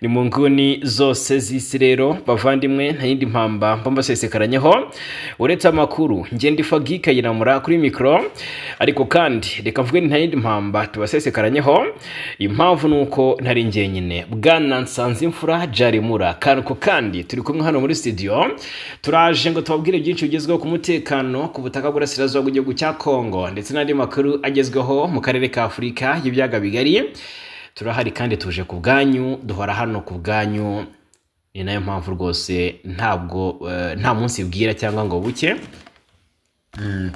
Ni mu nguni zose z'isi rero, bavandimwe, nta yindi mpamba mba mbasesekaranyeho uretse amakuru. Ngenda Ifagi Kayinamura kuri mikoro, ariko kandi reka mvuge nta yindi mpamba tubasesekaranyeho. Impamvu ni uko ntari njyenyine, Bwana Nsanzimfura Jarimura Karuko, kandi turi kumwe hano muri studio. Turaje ngo tubabwire byinshi bigezweho ku mutekano ku butaka bw'Uburasirazuba bw'igihugu cya Kongo, ndetse n'andi makuru agezweho mu karere ka Afurika y'Ibiyaga Bigari. Turahari kandi tuje ku bwanyu, duhora hano ku bwanyu. Ni nayo mpamvu rwose ntabwo nta munsi bwira cyangwa ngo buke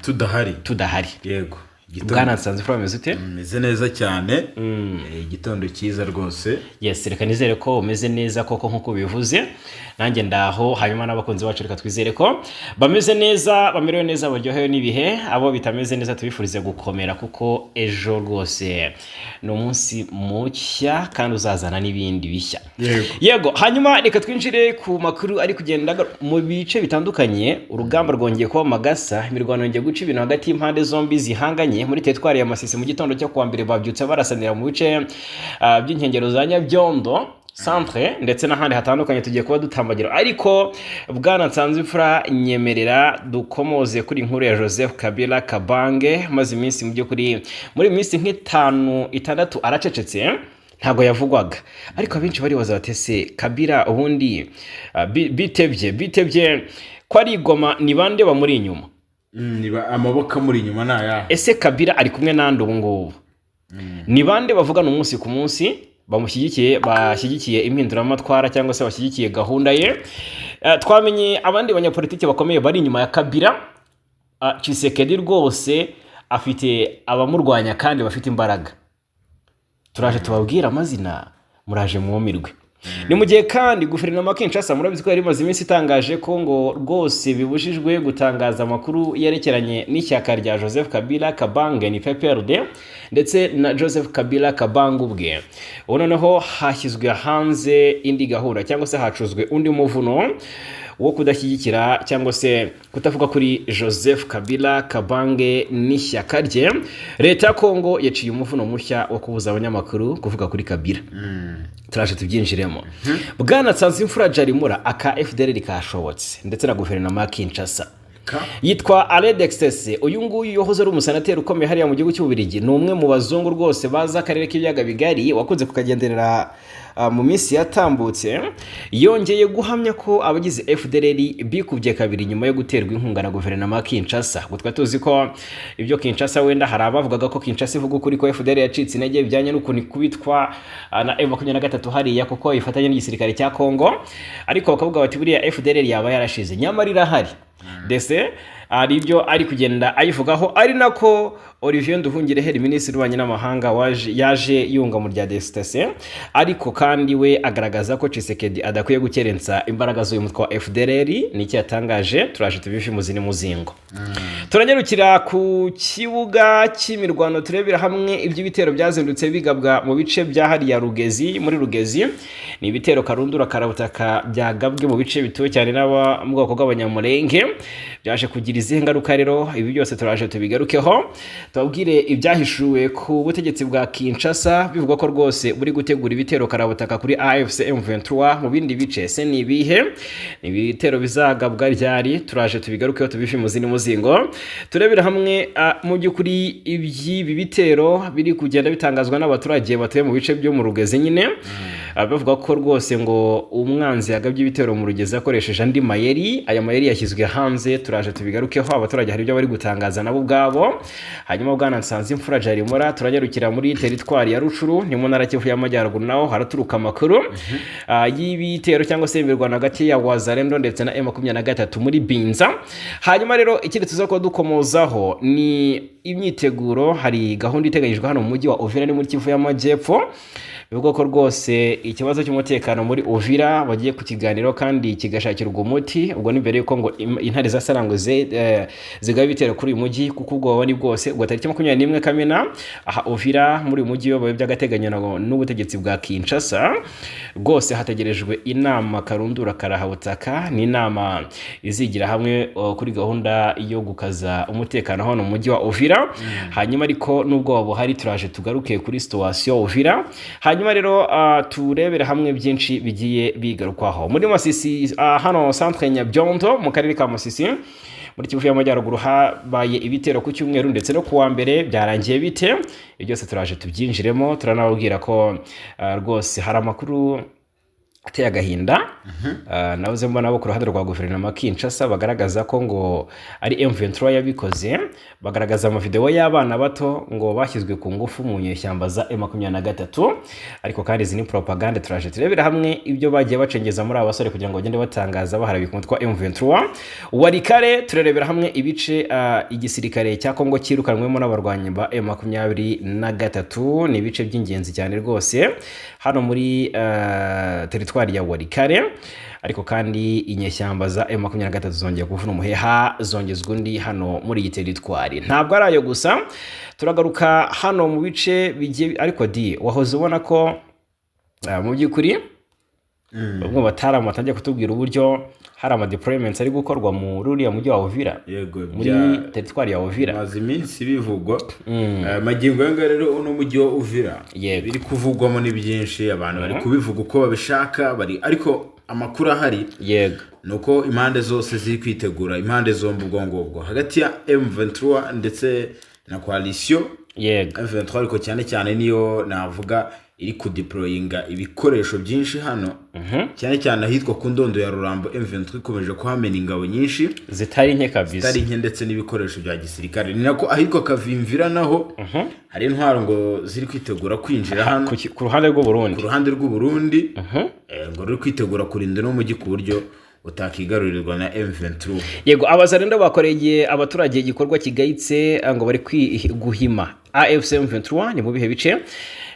Tudahari. Tudahari. Yego. Igitondo. Bwana Nsanzimfura, umeze ute? Meze neza cyane. Igitondo cyiza rwose. Yes, reka nizere ko umeze neza koko nk'uko bivuze. Nanjye ndaho, hanyuma n'abakunzi bacu reka twizere ko bameze neza, bamerewe neza, baryohewe n'ibihe. Abo bitameze neza tubifurize gukomera, kuko ejo rwose ni umunsi mushya kandi uzazana n'ibindi bishya. Yego. Yego, hanyuma reka twinjire ku makuru ari kugenda mu bice bitandukanye. Urugamba rwongeye kuba magasa, imirwano yongeye guca ibintu hagati y'impande zombi zihanganye muri teritwari ya Masisi. Mu gitondo cyo kuwa mbere babyutse barasanira mu bice by'inkengero za Nyabyondo centre ndetse n'ahandi hatandukanye tugiye kuba dutambagira. Ariko Bwana Nsanzimfura, nyemerera dukomoze kuri inkuru ya Joseph Kabila Kabange. Maze iminsi, mu by'ukuri muri iyi minsi nk'itanu, itandatu aracecetse, ntabwo yavugwaga. Ariko abenshi baribaza bati: "Ese Kabila ubundi bitebye ko ari igoma, ni bande bamuri inyuma?" Niba amaboko amuri inyuma ni ayahe? Ese Kabila ari kumwe nande ubu ngubu? Ni bande bavugana umunsi ku munsi bamushyigikiye, bashyigikiye impinduramatwara cyangwa se bashyigikiye gahunda ye? Twamenye abandi banyapolitiki bakomeye bari inyuma ya Kabila. Tshisekedi rwose afite abamurwanya kandi bafite imbaraga. Turaje tubabwire amazina, muraje mwumirwe. Ni mu gihe kandi guverinoma ya Kinshasa, murabizi ko yari imaze iminsi itangaje ko ngo rwose bibujijwe gutangaza amakuru yerekeranye n'ishyaka rya Joseph Kabila Kabange, ni PPRD, ndetse na Joseph Kabila Kabange ubwe. Ubu noneho hashyizwe hanze indi gahunda, cyangwa se hacuzwe undi muvuno wo kudashyigikira cyangwa se kutavuga kuri Joseph Kabila Kabange n'ishyaka rye. Leta ya Kongo yaciye umuvuno mushya wo kubuza abanyamakuru kuvuga kuri Kabila. Turaje tubyinjiremo. Bwana Nsanzimfura Jarimura, aka FDLR kashobotse ndetse na guverinoma ya Kinshasa. Ka? Yitwa Alain Dextese. Uyu nguyu yahoze ari umusenateri ukomeye hariya mu gihugu cy'Ububiligi. Ni umwe mu bazungu rwose bazi akarere k'Ibiyaga Bigari, wakunze kukagenderera mu minsi yatambutse. Yongeye guhamya ko abagize FDLR bikubye kabiri nyuma yo guterwa inkunga na guverinoma ya Kinshasa. Ubwo twari tuzi ko ibyo Kinshasa, wenda hari abavugaga ko Kinshasa ivuga ukuri, ko FDLR yacitse intege bijyanye n'ukuntu ikubitwa na M23 hariya, kuko ifatanya n'igisirikare cya Congo, ariko bakavuga bati buriya FDLR yaba yarashize, nyamara irahari. Ndetse hari ibyo ari kugenda ayivugaho, ari nako Olivier Nduhungirehe, minisitiri w'ububanyi n'amahanga, yaje yunga mu rya Destese, ariko kandi we agaragaza ko Tshisekedi adakwiye gukerensa imbaraga z'uyu mutwe wa FDLR. Ni icyo yatangaje, turaje tubive imuzi n'umuzingo. Turanyarukira ku kibuga cy'imirwano, turebera hamwe iby'ibitero byazindutse bigabwa mu bice bya hariya Rugezi. Muri Rugezi ni ibitero karundura karabutaka byagabwe mu bice bituwe cyane n'aba mu bwoko bw'Abanyamurenge. Byaje kugira izihe ngaruka rero? Ibi byose turaje tubigarukeho, tubabwire ibyahishuwe ku butegetsi bwa Kinshasa, bivugwa ko rwose buri gutegura ibitero karabutaka kuri AFC M23 mu bindi bice. Se ni ibihe? Ni ibitero bizagabwa ryari? Turaje tubigarukeho, tubive imuzi n'umuzingo, turebera hamwe mu by'ukuri iby'ibi bitero biri kugenda bitangazwa n'abaturage batuye mu bice byo mu Rugezi nyine. Bavuga ko rwose ngo umwanzi yagabye ibitero mu Rugezi akoresheje andi mayeri. Aya mayeri yashyizwe hanze, turaje tubigarukeho. Abaturage hari ibyo bari gutangaza nabo ubwabo. Hanyuma Bwana Nsanzimfura Jarimora, turanyarukira muri teritwari ya Rucuru, ni mu ntara Kivu y'Amajyaruguru. Naho haraturuka amakuru y'ibitero cyangwa se imirwano hagati ya Wazalendo ndetse na M23 muri Binza. Hanyuma rero ikindi tuza kuba dukomozaho ni imyiteguro. Hari gahunda iteganyijwe hano mu mujyi wa Uvira, ni muri Kivu y'Amajyepfo. Bivugwa ko rwose ikibazo cy'umutekano muri Uvira bagiye kukiganiraho kandi kigashakirwa umuti. Ubwo ni mbere yuko ngo intare za Sarangwe zigaba ibitero kuri uyu mujyi, kuko ubwoba ni bwose. Ubwo tariki 21 Kamena, aha Uvira muri uyu mujyi uyobowe by'agateganyo n'ubutegetsi bwa Kinshasa, rwose hategerejwe inama karundura karahabutaka. Ni inama izigira hamwe kuri gahunda yo gukaza umutekano hano mu mujyi wa Uvira. Hanyuma ariko n'ubwoba buhari, turaje tugaruke kuri situation Uvira. Hanyuma Hanyuma rero turebere hamwe byinshi bigiye bigarukwaho muri Masisi, hano centre Nyabyondo mu karere ka Masisi muri Kivu y'Amajyaruguru habaye ibitero ku cyumweru ndetse no ku wa mbere. Byarangiye bite? Ibyo byose turaje tubyinjiremo. Turanababwira ko rwose hari amakuru ateye agahinda. Nahoze mbona abo ku ruhande rwa guverinoma Kinshasa bagaragaza ko ngo ari M23 yabikoze, bagaragaza amavideo y'abana bato ngo bashyizwe ku ngufu mu nyeshyamba za M23. Ariko kandi izi ni propagande. Turaje turebera hamwe ibyo bagiye bacengeza muri aba basore kugira ngo bagende batangaza baharabika umutwe wa M23. Walikale, turarebera hamwe ibice igisirikare cya Kongo cyirukanwemo n'abarwanyi ba M23. Ni ibice by'ingenzi cyane rwose hano muri teritwari ya Walikale. Ariko kandi inyeshyamba za M23 zongeye kuvuna umuheha, zongezwa undi hano muri iyi teritwari. Ntabwo ari ayo gusa, turagaruka hano mu bice bigiye. Ariko di wahoze ubona ko mu by'ukuri bamwe mu bataramu batangiye kutubwira uburyo hari ama deployments ari gukorwa muri uriya mujyi wa Uvira, Yego. muri teritwari ya Uvira. Maze iminsi bivugwa. Magingo aya ngaya rero uno mujyi wa Uvira biri kuvugwamo ni byinshi, abantu bari kubivuga uko babishaka bari, ariko amakuru ahari ni uko impande zose ziri kwitegura, impande zombi ubwo ngubwo hagati ya M23 ndetse na coalition M23, ariko cyane cyane niyo navuga iri kudeployinga ibikoresho byinshi hano, cyane cyane ahitwa ku Ndondo ya Rurambo. M23 ikomeje kuhamena ingabo nyinshi zitari nke kabisa, zitari nke, ndetse n'ibikoresho bya gisirikare. Ni nako ahitwa Kavimvira naho hari intwaro ngo ziri kwitegura kwinjira hano ku ruhande rw'u Burundi. Ku ruhande rw'u Burundi, ngo ruri kwitegura kurinda uno mujyi ku buryo utakigarurirwa na M23. Yego, abazarendo bakoreye abaturage igikorwa kigayitse, ngo bari guhima AFC M23. Ni mu bihe bice?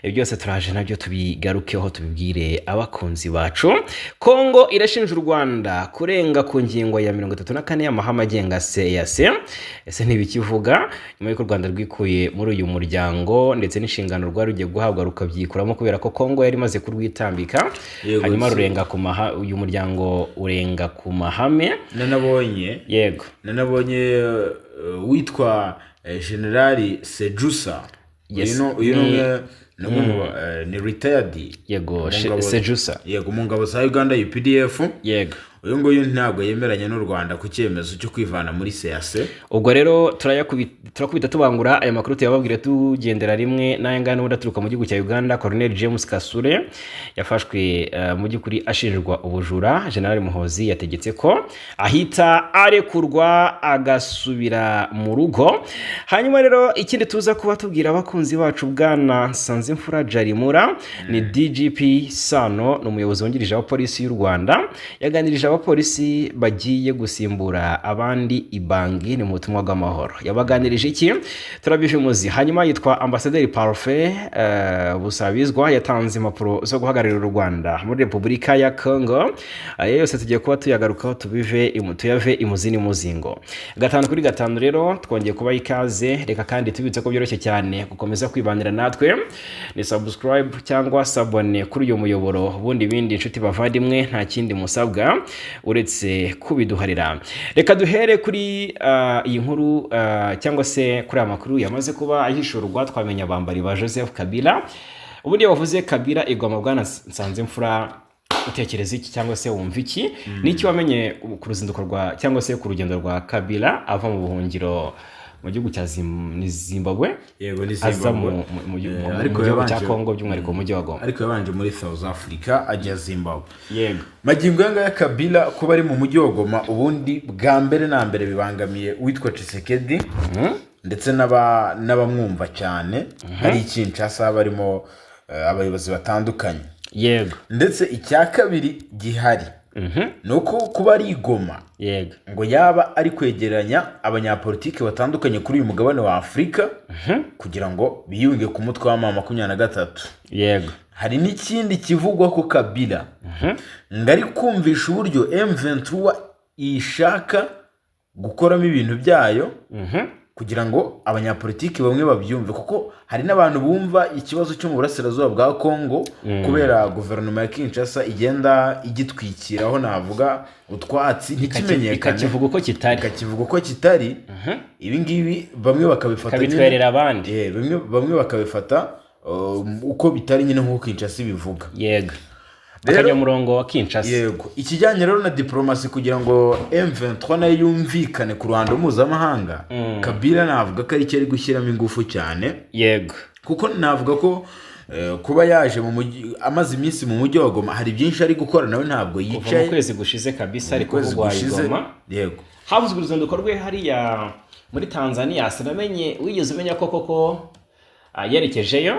Ibyo byose turaje nabyo tubigarukeho, tubibwire abakunzi bacu. Kongo irashinja u Rwanda kurenga ku ngingo ya 34 y'amahame agenga CEEAC. Ese ntibikivuga nyuma y'uko u Rwanda rwikuye muri uyu muryango, ndetse n'inshingano rwari rugiye guhabwa rukabyikuramo kubera ko Kongo yari imaze kurwitambika? Hanyuma rurenga ku maha, uyu muryango urenga ku mahame. Nanabonye nanabonye witwa Generali Sejusa. Uyu ni umwe ni retired mu Sejusa. Yego, mu ngabo za Uganda UPDF. Uyu nguyu ntabwo yemeranya n'u Rwanda ku cyemezo cyo kwivana muri CEEAC. Ubwo rero turakubita tubangura aya makuru, tuyababwire tugendera rimwe n'aya ngaya n'ubundi aturuka mu gihugu cya Uganda. Colonel James Kasure yafashwe mu by'ukuri ashinjwa ubujura. General Muhozi yategetse ko ahita arekurwa agasubira mu rugo. Hanyuma rero ikindi tuza kuba tubwira abakunzi bacu, bwana Nsanzimfura Jarimura ni DGP Sano, ni umuyobozi wungirije wa polisi y'u Rwanda, yaganirije abapolisi bagiye gusimbura abandi ibangi, ni mu butumwa bw'amahoro. Yabaganirije iki? Turabivimuzi. Hanyuma yitwa Ambasaderi Parfait Busabizwa, yatanze impapuro zo guhagararira u Rwanda muri Repubulika ya Congo. Aya yose tugiye kuba tuyagarukaho, tuyave imuzi n'imuzingo gatanu kuri gatanu. Rero twongeye kubaha ikaze. Reka kandi tubitse ko byoroshye cyane gukomeza kwibanira natwe, ni subscribe cyangwa s'abonner kuri uyu muyoboro, ubundi ibindi, inshuti bavandimwe, nta kindi musabwa uretse kubiduharira. Reka duhere kuri iyi nkuru cyangwa se kuri aya makuru yamaze kuba ahishurwa, twamenya abambari ba Joseph Kabila. Ubundi iyo bavuze Kabila igoma, bwana Nsanzimfura, utekereza iki cyangwa se wumva iki? N'iki wamenye ku ruzinduko rwa cyangwa se ku rugendo rwa Kabila ava mu buhungiro mu gihugu cya ni Zimbabwe? Yego, ni aza Zimbabwe. mu Ariko gihugu cya yabanje Congo, by'umwihariko mu mujyi wa Goma. Ariko yabanje muri South Africa ajya Zimbabwe. Magingo aya ngaya Kabila kuba ari mu mujyi wa Goma, ubundi bwa mbere na mbere bibangamiye uwitwa Tshisekedi ndetse n'abamwumva cyane hari Kinshasa barimo abayobozi batandukanye. Ndetse icya kabiri gihari ni uko kuba ari i Goma ngo yaba ari kwegeranya abanyapolitiki batandukanye kuri uyu mugabane wa Afurika kugira ngo biyunge ku mutwe wa M23. Hari n'ikindi kivugwa ko Kabila ngo ari kumvisha uburyo M23 ishaka gukoramo ibintu byayo kugira ngo abanyapolitiki bamwe babyumve, kuko hari n'abantu bumva ikibazo cyo mu burasirazuba bwa Congo kubera guverinoma ya Kinshasa igenda igitwikiraho, navuga utwatsi, ntikimenyekane, ikakivuga uko kitari, ikakivuga uko kitari. Ibi ngibi bamwe bakabifata ikabitwerera abandi. Bamwe bakabifata uko bitari nyine nk'uko Kinshasa ibivuga. Rero- Akanyamurongo wa Kinshasa. Yego, ikijyanye rero na diplomasi, kugira ngo M23 nayo yumvikane ku ruhando mpuzamahanga, Kabila navuga ko ari cyo ari gushyiramo ingufu cyane, kuko navuga ko kuba yaje mu mujyi, amaze iminsi mu mujyi wa Goma, hari byinshi ari gukora nawe, ntabwo Kuva mu yicaye. kwezi gushize kabisa ari Kwezi kuvugwa gushize. i Goma. Havuzwe uruzinduko rwe hariya muri Tanzania. Sinamenye, wigeze umenya ko koko yerekejeyo?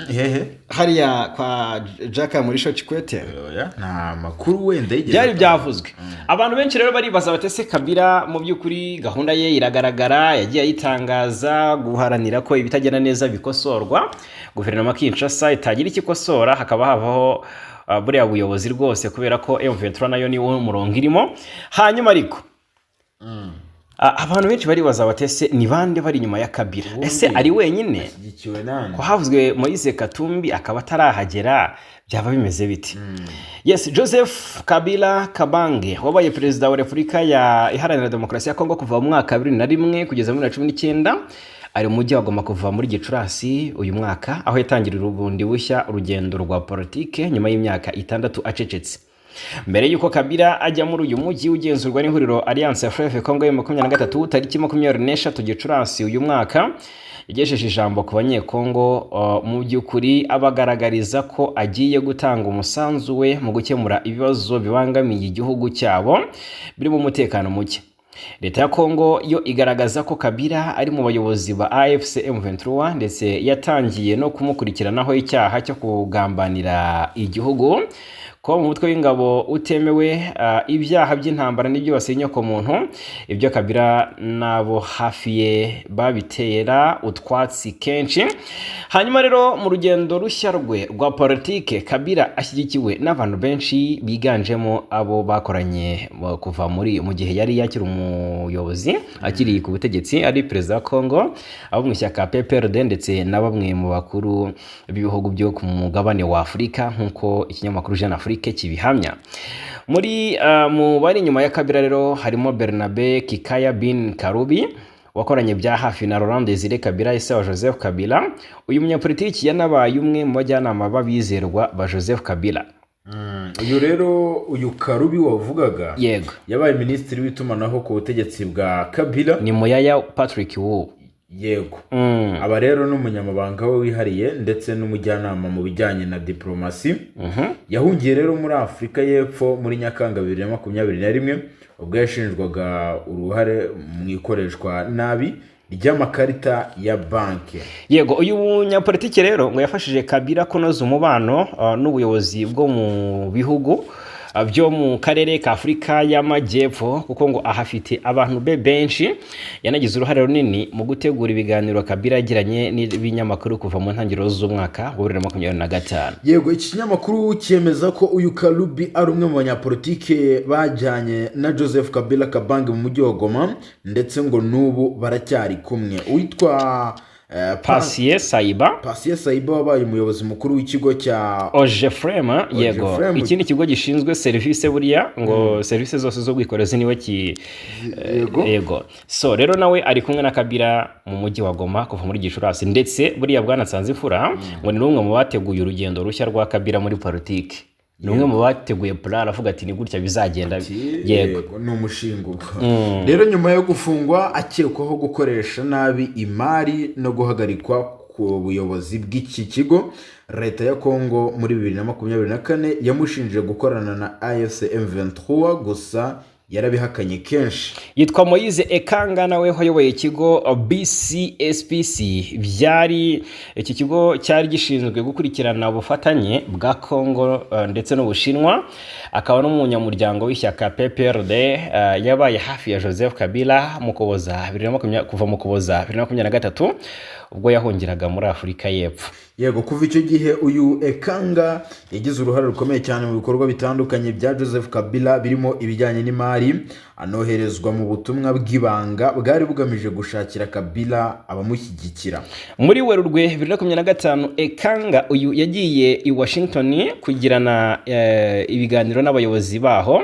Hehe? Hariya kwa Jakaya Mrisho Kikwete. Oya, nta makuru wenda yigeze Byari atanga. byavuzwe. Abantu benshi rero baribaza bati: "Ese Kabila mu by'ukuri gahunda ye iragaragara, yagiye ayitangaza, guharanira ko ibitagenda neza bikosorwa, guverinoma Kinshasa itagira icyo ikosora hakaba havaho buriya buyobozi rwose, kubera ko M23 nayo ni wo murongo irimo." Hanyuma ariko abantu benshi baribaza bati: "Ese ni bande bari inyuma ya Kabila? Ese ari wenyine?" Ashyigikiwe nande? Ko havuzwe Moise Katumbi akaba atarahagera, byaba bimeze bite? Yes, Joseph Kabila Kabange wabaye perezida wa Repubulika ya Iharanira Demokarasi ya Kongo kuva mu mwaka wa 2001 kugeza muri 2019, ari mu mujyi wa Goma kuva muri Gicurasi uyu mwaka, aho yatangiriye ubundi bushya urugendo rwa politike nyuma y'imyaka 6 acecetse. Mbere y'uko Kabila ajya muri uyu mujyi ugenzurwa n'ihuriro Alliance Fleuve Congo ya 23, tariki 23 Gicurasi uyu mwaka, yagejeje ijambo ku Banyekongo, mu by'ukuri abagaragariza ko agiye gutanga umusanzu we mu gukemura ibibazo bibangamiye igihugu cyabo birimo umutekano muke. Leta ya Kongo yo igaragaza ko Kabila ari mu bayobozi ba AFC M23, ndetse yatangiye no kumukurikiranaho icyaha cyo kugambanira igihugu, kuba mu mutwe w'ingabo utemewe, ibyaha by'intambara n'ibyibasiye inyokomuntu. Ibyo Kabila n'abo hafi ye babitera utwatsi kenshi. Hanyuma rero mu rugendo rushya rwe rwa politike, Kabila ashyigikiwe n'abantu benshi biganjemo abo bakoranye kuva muri mu gihe yari yakiri umuyobozi, akiri ku butegetsi ari perezida wa Congo, abo mu ishyaka PPRD ndetse na bamwe mu bakuru b'ibihugu byo ku mugabane wa Afurika, nk'uko ikinyamakuru Jeune Afrique kibihamya. Muri mu bari inyuma ya Kabila rero harimo Bernabe Kikaya bin Karubi, wakoranye bya hafi na Laurent Desire Kabila, ise wa Joseph Kabila. Uyu munyapolitiki yanabaye umwe mu bajyanama b'abizerwa ba Joseph Kabila. Uyu rero, uyu Karubi wavugaga, yabaye minisitiri w'itumanaho ku butegetsi bwa Kabila. Ni Muyaya Patrick Wu. Yego. Aba rero ni umunyamabanga we wihariye ndetse n'umujyanama mu bijyanye na diplomasi. Yahungiye rero muri Afurika y'Epfo muri Nyakanga 2021, ubwo yashinjwaga uruhare mu ikoreshwa nabi ry'amakarita ya banki. Yego, uyu munyapolitiki rero ngo yafashije Kabila kunoza umubano n'ubuyobozi bwo mu bihugu byo mu karere ka Afurika y'Amajyepfo, kuko ngo ahafite abantu be benshi. Yanagize uruhare runini mu gutegura ibiganiro Kabila yagiranye n'ibinyamakuru kuva mu ntangiriro z'umwaka wa 2025. Yego, iki kinyamakuru cyemeza ko uyu Karubi ari umwe mu banyapolitike bajyanye na Joseph Kabila Kabange mu mujyi wa Goma, ndetse ngo n'ubu baracyari kumwe. Uwitwa Pasiye Saiba. Pasiye Saiba wabaye umuyobozi mukuru w'ikigo cya Ogefrem, yego. Ogefrem. Iki ni ikigo gishinzwe serivisi, buriya ngo serivisi zose z'ubwikorezi niwe ki. Yego, so rero nawe ari kumwe na Kabila mu mujyi wa Goma kuva muri Gicurasi, ndetse buriya bwana Nsanzimfura ngo ni umwe mu bateguye urugendo rushya rwa Kabila muri politiki, ni umwe mu bateguye plan, aravuga ati: "Ni gutya bizagenda." Yego. Yego, ni umushinga ubwo rero. Nyuma yo gufungwa akekwaho gukoresha nabi imari no guhagarikwa ku buyobozi bw'iki kigo, leta ya Kongo muri 2024 yamushinje gukorana na AFC M23, gusa yarabihakanye kenshi. Yitwa Moise Ekanga, nawe wayoboye ikigo BCSPC. Byari iki kigo cyari gishinzwe gukurikirana ubufatanye bwa Congo ndetse n'Ubushinwa, akaba n'umunyamuryango w'ishyaka PPRD. Yabaye hafi ya Joseph Kabila mu Kuboza 2020, kuva mu Kuboza 2023 ubwo yahungiraga muri Afurika y'Epfo. Yego, kuva icyo gihe uyu Ekanga yagize uruhare rukomeye cyane mu bikorwa bitandukanye bya Joseph Kabila, birimo ibijyanye n'imari, anoherezwa mu butumwa bw'ibanga bwari bugamije gushakira Kabila abamushyigikira. Muri Werurwe 2025, Ekanga uyu yagiye i Washington kugirana ibiganiro n'abayobozi baho,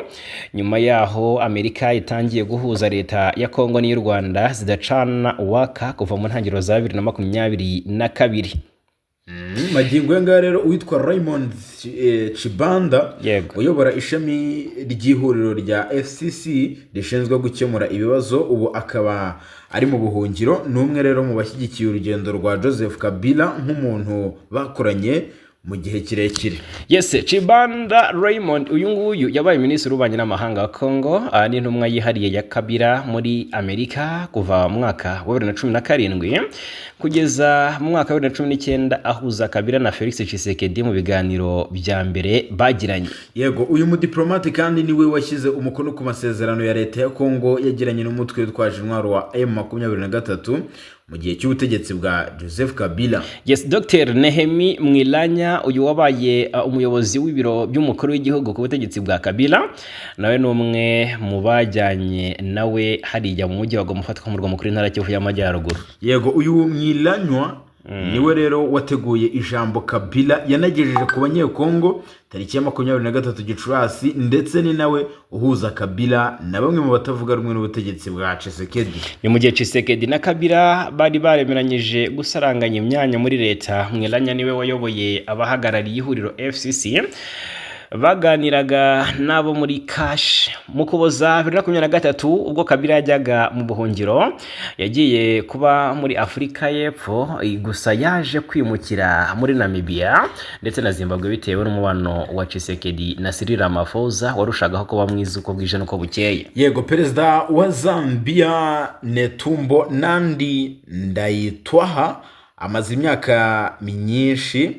nyuma yaho Amerika itangiye guhuza leta ya Kongo n'iy'u Rwanda zidacana uwaka kuva mu ntangiriro za 2022. Magingo aya ngaya rero, uwitwa Raymond Chibanda, uyobora ishami ry'ihuriro rya FCC rishinzwe gukemura ibibazo, ubu akaba ari mu buhungiro, ni umwe rero mu bashyigikiye urugendo rwa Joseph Kabila nk'umuntu bakoranye mu gihe kirekire. Yes, Chibanda Raymond, uyu nguyu yabaye minisitiri w'ububanyi n'amahanga wa Congo n'intumwa yihariye ya Kabila muri Amerika kuva mu mwaka wa 2017 kugeza mu mwaka wa 2019, ahuza Kabila na Felix Tshisekedi mu biganiro bya mbere bagiranye. Yego, uyu mudiplomate kandi niwe washyize umukono ku masezerano ya leta ya Congo yagiranye n'umutwe witwaje intwaro wa M23 mu gihe cy'ubutegetsi bwa Joseph Kabila. Yes, Dr Nehemi Mwilanya, uyu wabaye umuyobozi w'ibiro by'umukuru w'igihugu ku butegetsi bwa Kabila, nawe ni umwe mu bajyanye nawe hariya mu mujyi wa Goma ufatwa nk'umurwa mukuru w'intara ya Kivu y'Amajyaruguru. Yego, uyu Mwilanywa niwe rero wateguye ijambo Kabila yanagejeje ku Banyekongo tariki ya 23 Gicurasi, ndetse ni nawe uhuza Kabila na bamwe mu batavuga rumwe n'ubutegetsi bwa Tshisekedi. Ni mu gihe Tshisekedi na Kabila bari baremeranyije gusaranganya imyanya muri leta. Mwilanya niwe wayoboye abahagarariye ihuriro FCC baganiraga n'abo muri CACH mu Kuboza 2023, ubwo Kabila yajyaga mu buhungiro. Yagiye kuba muri Afurika y'Epfo, gusa yaje kwimukira muri Namibia ndetse na Zimbabwe bitewe n'umubano wa Tshisekedi na Cyril Ramaphosa warushagaho kuba mwiza uko bwije n'uko bukeye. Yego, perezida wa Zambia Netumbo Nandi Ndayitwaha amaze imyaka myinshi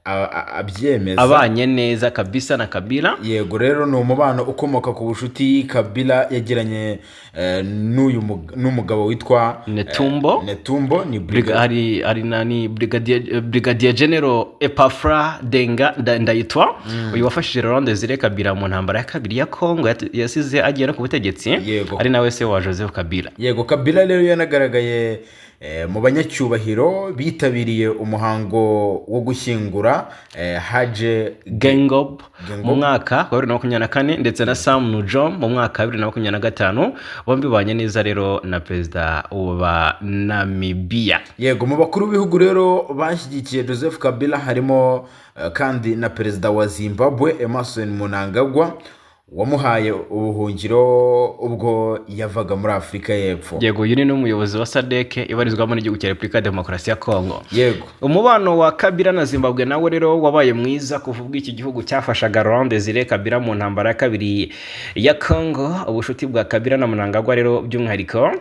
abyemeza. Abanye neza kabisa na Kabila. Yego, rero ni umubano ukomoka ku bucuti Kabila yagiranye n'uyu n'umugabo witwa Netumbo. Netumbo ni Hari nani, Brigadier General Epafra Denga Ndayitwa, uyu wafashije Laurent Desire Kabila mu ntambara ya kabiri ya Congo yasize agiye no ku butegetsi, ari nawe se wa Joseph Kabila. Yego, Kabila rero yanagaragaye mu banyacyubahiro bitabiriye umuhango wo gushyingura Haje Geingob Geingob. mu mwaka wa 2024 ndetse na Sam Nujoma mu mwaka wa 2025. Bombi babanye neza rero na perezida wa Namibia. Yego, mu bakuru b'ibihugu rero bashyigikiye Joseph Kabila harimo kandi na perezida wa Zimbabwe Emerson Mnangagwa, wamuhaye ubuhungiro ubwo yavaga muri Afurika y'Epfo. Yego, uyu ni n'umuyobozi wa SADC ibarizwamo n'igihugu cya Repubulika ya Demokarasi ya Kongo. Umubano wa Kabila na Zimbabwe nawe rero wabaye mwiza kuva ubwo iki gihugu cyafashaga Laurent Desire Kabila mu ntambara ya kabiri ya Congo. Ubushuti bwa Kabila na Mnangagwa rero by'umwihariko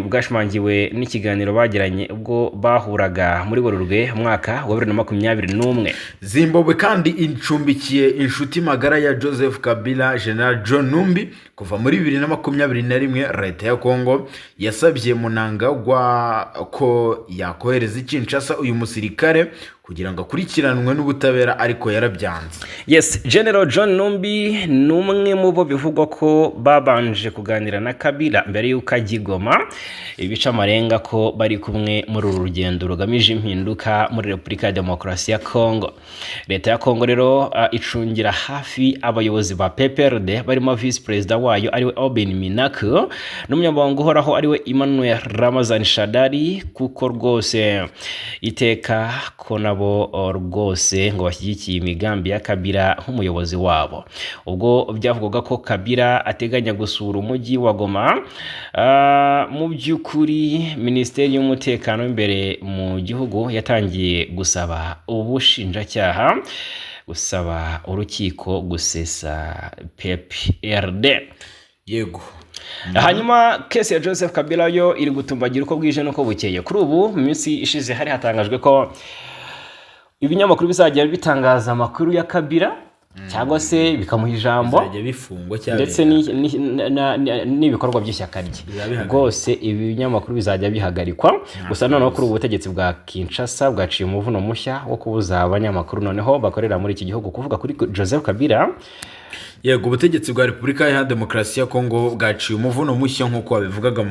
bwashimangiwe n'ikiganiro bagiranye ubwo bahuraga muri Werurwe umwaka wa 2021. Zimbabwe kandi icumbikiye inshuti magara ya Joseph Kabila, General John Numbi, kuva muri 2021. Leta ya Congo yasabye Mnangagwa ko yakohereza i Kinshasa uyu musirikare kugira ngo akurikiranwe n'ubutabera, ariko yarabyanze. Yes, General John Numbi ni umwe mu bo bivugwa ko babanje kuganira na Kabila mbere y'uko ajya i Goma. Ibica amarenga ko bari kumwe muri uru rugendo rugamije impinduka muri Repubulika ya Demokarasi ya Congo. Leta ya Congo rero icungira hafi abayobozi ba PPRD barimo visi perezida wayo ariwe Aubin Minaku n'umunyamabanga uhoraho ariwe Emmanuel Ramazani Shadari, kuko rwose iteka ko nabo rwose ngo bashyigikiye imigambi ya Kabila nk'umuyobozi wabo. Ubwo byavugwaga ko Kabila ateganya gusura umujyi wa Goma, mu by'ukuri Minisiteri y'Umutekano w'imbere mu gihugu yatangiye gusaba ubushinjacyaha gusaba urukiko gusesa PPRD. Hanyuma case ya Joseph Kabila yo iri gutumbagira uko bwije n'uko bukeye. Kuri ubu, mu minsi ishize hari hatangajwe ko ibinyamakuru bizajya bitangaza amakuru ya Kabila cyangwa se bikamuha ijambo bizajya bifungwa cyangwa ndetse n'ibikorwa by'ishyaka rye Bizaba bihagarikwa. Rwose ibi binyamakuru bizajya bihagarikwa. Gusa noneho kuri ubu butegetsi bwa Kinshasa bwaciye umuvuno mushya wo kubuza abanyamakuru noneho bakorera muri iki gihugu kuvuga kuri Joseph Kabila. Yego, ubutegetsi bwa Repubulika Iharanira Demokarasi ya Kongo bwaciye umuvuno mushya, nk'uko babivugaga,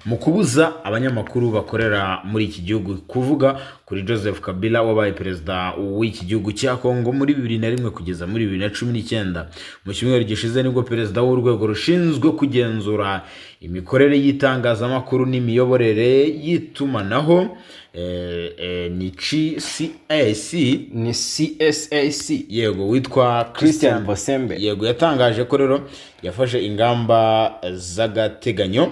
mu kubuza abanyamakuru bakorera muri iki gihugu kuvuga kuri Joseph Kabila wabaye perezida w'iki gihugu cya Kongo muri 2001 kugeza muri 2019. Mu cyumweru gishize nibwo perezida w'urwego rushinzwe kugenzura imikorere y'itangazamakuru n'imiyoborere y'itumanaho, ni CCAC. Ni CSAC. Yego, witwa Christian Bosembe. Yego, yatangaje ko rero yafashe ingamba z'agateganyo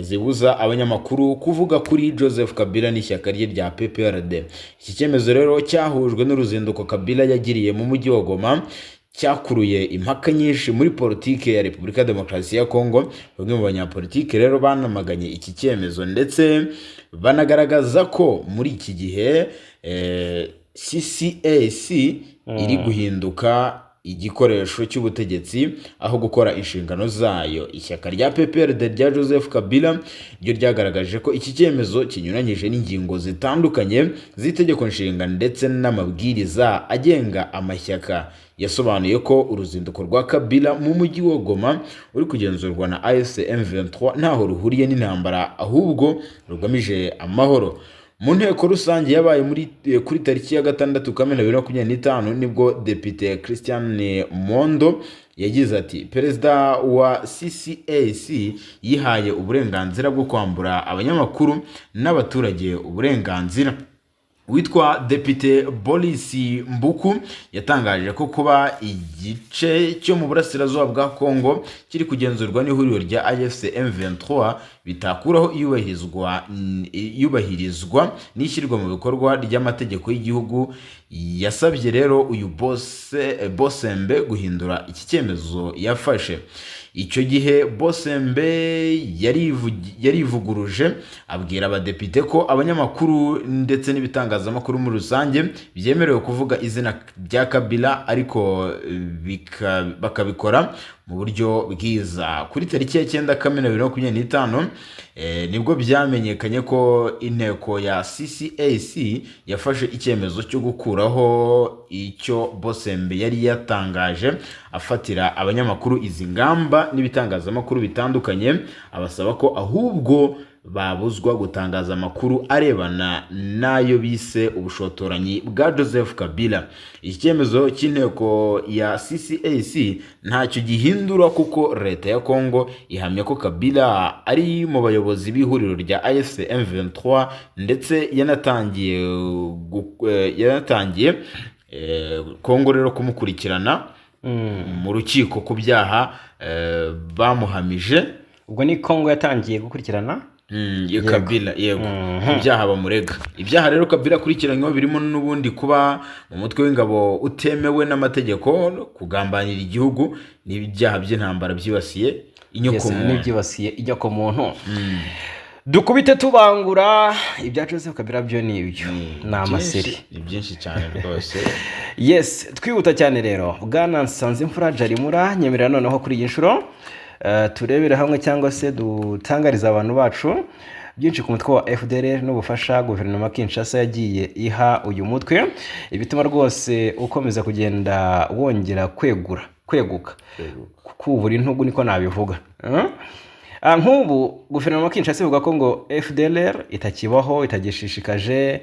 zibuza abanyamakuru kuvuga kuri Joseph Kabila n'ishyaka rye rya PPRD. Iki cyemezo rero cyahujwe n'uruzinduko Kabila yagiriye mu mujyi wa Goma, cyakuruye impaka nyinshi muri politike ya Repubulika ya Demokarasi ya Kongo. Bamwe mu banyapolitike rero banamaganye iki cyemezo, ndetse banagaragaza ko muri iki gihe CCAC iri guhinduka igikoresho cy'ubutegetsi aho gukora inshingano zayo. Ishyaka rya PPRD rya Joseph Kabila ryo ryagaragaje ko iki cyemezo kinyuranyije n'ingingo zitandukanye z'itegeko nshinga ndetse n'amabwiriza agenga amashyaka. Yasobanuye ko uruzinduko rwa Kabila mu mujyi wa Goma uri kugenzurwa na AFC M23 ntaho ruhuriye n'intambara, ahubwo rugamije amahoro. Mu nteko rusange yabaye kuri tariki ya 6 Kamena 2025, nibwo Depite Christian Mondo yagize ati: "Perezida wa CCAC yihaye uburenganzira bwo kwambura abanyamakuru n'abaturage uburenganzira." Witwa Depite Boris Mbuku yatangaje ko kuba igice cyo mu burasirazuba bwa Congo kiri kugenzurwa n'ihuriro rya AFC M23 bitakuraho iyubahirizwa n'ishyirwa mu bikorwa ry'amategeko y'igihugu. Yasabye rero uyu Bosembe guhindura iki cyemezo yafashe. Icyo gihe Bosembe yarivuguruje, abwira abadepite ko abanyamakuru ndetse n'ibitangazamakuru muri rusange byemerewe kuvuga izina rya Kabila, ariko bakabikora mu buryo bwiza. Kuri tariki ya 9 Kamena 2025 nibwo byamenyekanye ko inteko ya CCAC yafashe icyemezo cyo gukuraho icyo Bosembe yari yatangaje, afatira abanyamakuru izi ngamba n'ibitangazamakuru bitandukanye, abasaba ko ahubwo babuzwa gutangaza amakuru arebana n'ayo bise ubushotoranyi bwa Joseph Kabila. Iki cyemezo cy'inteko ya CCAC ntacyo gihindura, kuko leta ya Congo ihamya ko Kabila ari mu bayobozi b'ihuriro rya AFC M23, ndetse yanatangiye Congo rero kumukurikirana mu rukiko ku byaha bamuhamije. Ubwo ni Congo yatangiye gukurikirana. Iyo Kabila, yego, ibyaha bamurega. Ibyaha rero Kabila akurikiranyweho birimo n'ubundi kuba mu mutwe w'ingabo utemewe n'amategeko, kugambanira igihugu n'ibyaha by'intambara byibasiye inyoko muntu. N'ibyibasiye inyokomuntu. Dukubite tubangura, ibya Joseph Kabila byo ni ibyo, ni amaseri. Ni byinshi cyane rwose. Yes, twihuta cyane rero, Bwana Nsanzimfura Jarimura, nyemerera noneho kuri iyi nshuro turebere hamwe cyangwa se dutangariza abantu bacu byinshi ku mutwe wa FDLR n'ubufasha guverinoma Kinshasa yagiye iha uyu mutwe, ibituma rwose ukomeza kugenda wongera kwegura, kweguka, kubura intugu, niko nabivuga. Nk'ubu guverinoma Kinshasa ivuga ko ngo FDLR itakibaho, itagishishikaje,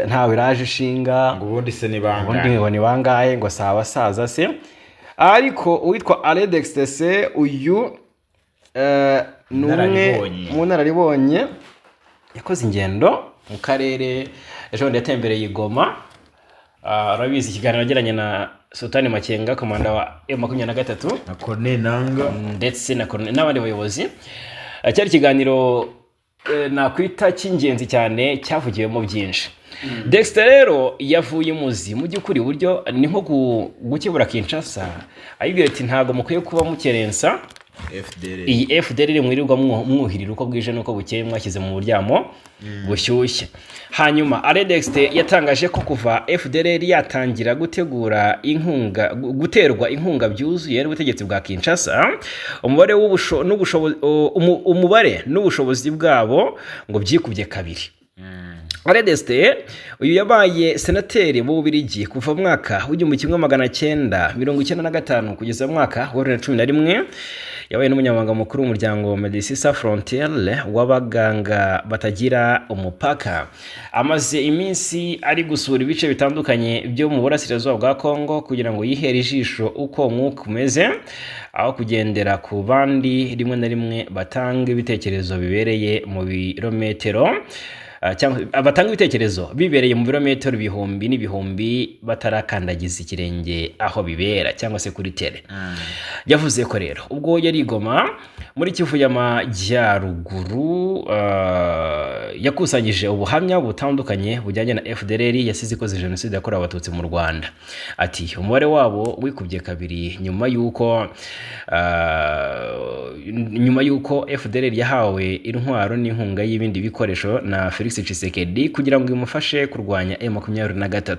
ntawe iraje ishinga. Ngo ubundi se ni Ubundi bangahe? Ngo ni bangahe? Ngo si abasaza se? Ariko uwitwa Alain Dextese uyu ni umwe Inararibonye. mu nararibonye, yakoze ingendo mu karere, ejo bundi yatembereye i Goma. Urabizi ikiganiro yagiranye na Sultani Makenga, komanda wa M23, na Corneille Nanga. Ndetse na Colonel n'abandi bayobozi. Cyari ikiganiro nakwita cy'ingenzi cyane, cyavugiwemo byinshi. Dexter rero yavuye imuzi mu by'ukuri uburyo ni nko gukebura Kinshasa, ayibwira ati: "Ntabwo mukwiye kuba mukerensa FDL. iyi FDL mwirirwa mwuhirira uko bwije n'uko bukeye, mwashyize mu buryamo bushyushye." Hanyuma Alain Dexter yatangaje ko kuva FDLR yatangira gutegura inkunga, guterwa inkunga byuzuye n'ubutegetsi bwa Kinshasa, umubare n'ubushobozi bwabo ngo byikubye kabiri. Alain Destexhe, uyu yabaye senateri mu Bubiligi kuva mu mwaka w'1995 kugeza mu mwaka wa 2011. Yabaye n'umunyamabanga mukuru w'umuryango Médecins Sans Frontières, w'abaganga batagira umupaka. Amaze iminsi ari gusura ibice bitandukanye byo mu burasirazuba bwa Congo kugira ngo yihere ijisho uko umwuka umeze, aho kugendera ku bandi rimwe na rimwe batanga ibitekerezo bibereye mu birometero, cyangwa batanga ibitekerezo bibereye mu birometero ibihumbi n'ibihumbi batarakandagiza ikirenge aho bibera cyangwa se kuri terrain. Yavuze ko rero ubwo yari i Goma muri Kivu y'Amajyaruguru, yakusanyije ubuhamya butandukanye bujyanye na FDLR yasize ikoze jenoside yakorewe Abatutsi mu Rwanda. Ati umubare wabo wikubye kabiri nyuma y'uko FDLR yahawe intwaro n'inkunga y'ibindi bikoresho na Felix Tshisekedi kugira ngo imufashe kurwanya M23.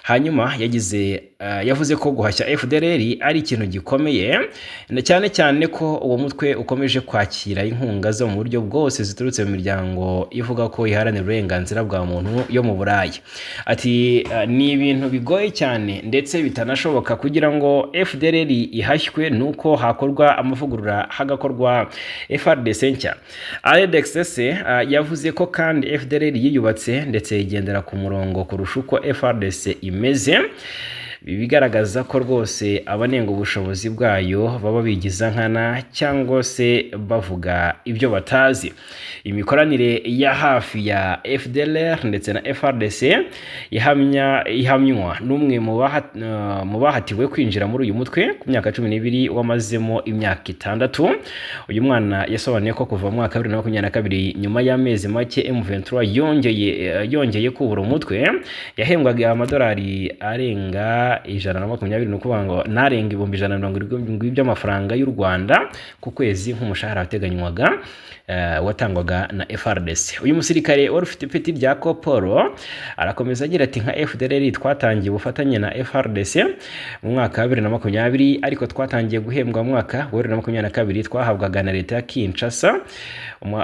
Hanyuma yagize yavuze ko guhashya FDLR ari ikintu gikomeye, na cyane cyane ko uwo mutwe ukomeje kwakira inkunga zo mu buryo bwose ziturutse mu miryango ivuga ko iharanira uburenganzira bwa muntu yo mu Burayi. Ati ni ibintu bigoye cyane ndetse bitanashoboka kugira ngo FDLR ihashywe, nuko hakorwa amavugurura, hagakorwa FARDC nshya. Alain Destexhe yavuze ko kandi FDLR yiyubatse ndetse igendera ku murongo kurusha uko FARDC imeze, bigaragaza ko rwose abanenga ubushobozi bwayo baba bigiza nkana cyangwa se bavuga ibyo batazi. Imikoranire ya hafi ya FDLR ndetse na FARDC ihamya ihamywa n'umwe mu bahatiwe kwinjira muri uyu mutwe ku myaka 12, wamazemo imyaka 6. Uyu mwana yasobanuye ko kuva mu mwaka wa 2022, nyuma y'amezi make M23 yongeye kubura umutwe, yahembwaga amadolari arenga 120, ni ukuvuga ngo narenga 170,000 by'amafaranga y'u Rwanda ku kwezi nk'umushahara wateganywaga, watangwaga na FARDC. Uyu musirikare wari ufite ipeti rya koporo arakomeza agira ati nka FDLR twatangiye ubufatanye na FARDC mu mwaka wa 2020, ariko twatangiye guhembwa mu mwaka wa 2022. Twahabwaga na leta ya Kinshasa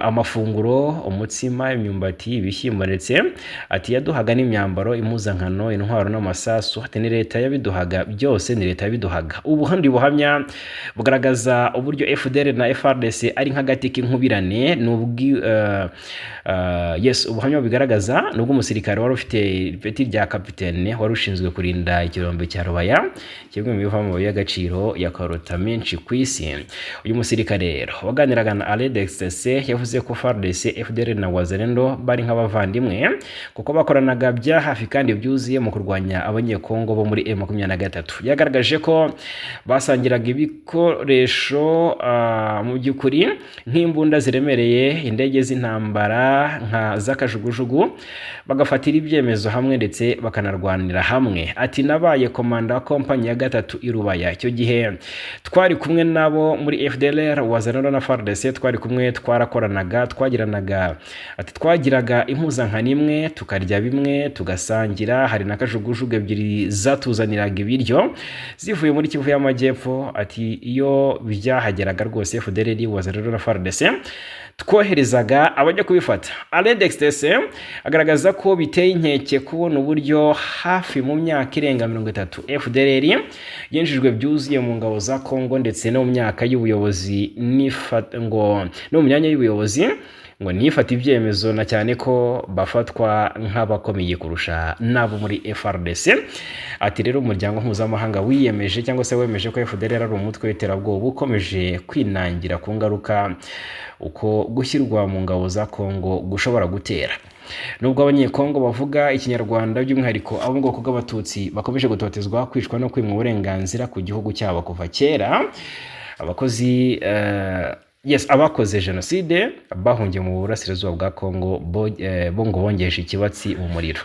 amafunguro, umutsima, imyumbati, ibishyimbo, ndetse ati yaduhaga n'imyambaro, impuzankano, intwaro n'amasasu. Ati ni leta yabiduhaga byose, ni leta yabiduhaga. Ubundi buhamya bugaragaza uburyo FDLR na FARDC ari nk'agati k'inkubirane ni yes, ubuhamya bubigaragaza ni ubw'umusirikare wari ufite ipeti rya kapitene, wari ushinzwe kurinda ikirombe cya Rubaya, kimwe mu bivamo amabuye y'agaciro ya karota menshi ku isi. Uyu musirikare rero waganiraga na Alain Destexhe yavuze ko FARDC, FDLR na Wazalendo bari nk'abavandimwe, kuko bakoranaga bya hafi kandi byuzuye mu kurwanya Abanyekongo bo muri M23. Yagaragaje ko basangiraga ibikoresho, mu by'ukuri nk'imbunda ziremereye, indege z'intambara nka z'akajugujugu, bagafatira ibyemezo hamwe ndetse bakanarwanira hamwe. Ati nabaye komanda wa kompanyi ya gatatu i Rubaya. Icyo gihe twari kumwe nabo muri FDLR, Wazalendo na FARDC, twari kumwe, twarakoranaga, twagiranaga, ati twagiraga impuzankano imwe, tukarya bimwe, tugasangira. Hari na kajugujugu ebyiri zatuzaniraga ibiryo zivuye muri Kivu y'Amajyepfo. Ati iyo byahageraga rwose, FDLR, Wazalendo na FARDC twoherezaga abajya kubifata. Alain Destexhe agaragaza ko biteye inkeke kubona uburyo hafi mu myaka irenga 30 FDLR yinjijwe byuzuye mu ngabo za Congo, ndetse no mu myaka y'ubuyobozi ngo no mu myanya y'ubuyobozi ngo nifate ibyemezo, na cyane ko bafatwa nk'abakomeye kurusha n'abo muri FARDC. Ati rero umuryango mpuzamahanga wiyemeje cyangwa se wemeje ko FDLR ari umutwe w'iterabwoba ukomeje kwinangira ku ngaruka uko gushyirwa mu ngabo za Congo gushobora gutera. Nubwo Abanyekongo bavuga Ikinyarwanda, by'umwihariko abo mu bwoko bw'Abatutsi, bakomeje gutotezwa, kwicwa no kwimwa uburenganzira ku gihugu cyabo kuva kera, abakozi yes, abakoze jenoside bahungiye mu burasirazuba bwa Congo bo ngo bongeje ikibatsi mu muriro.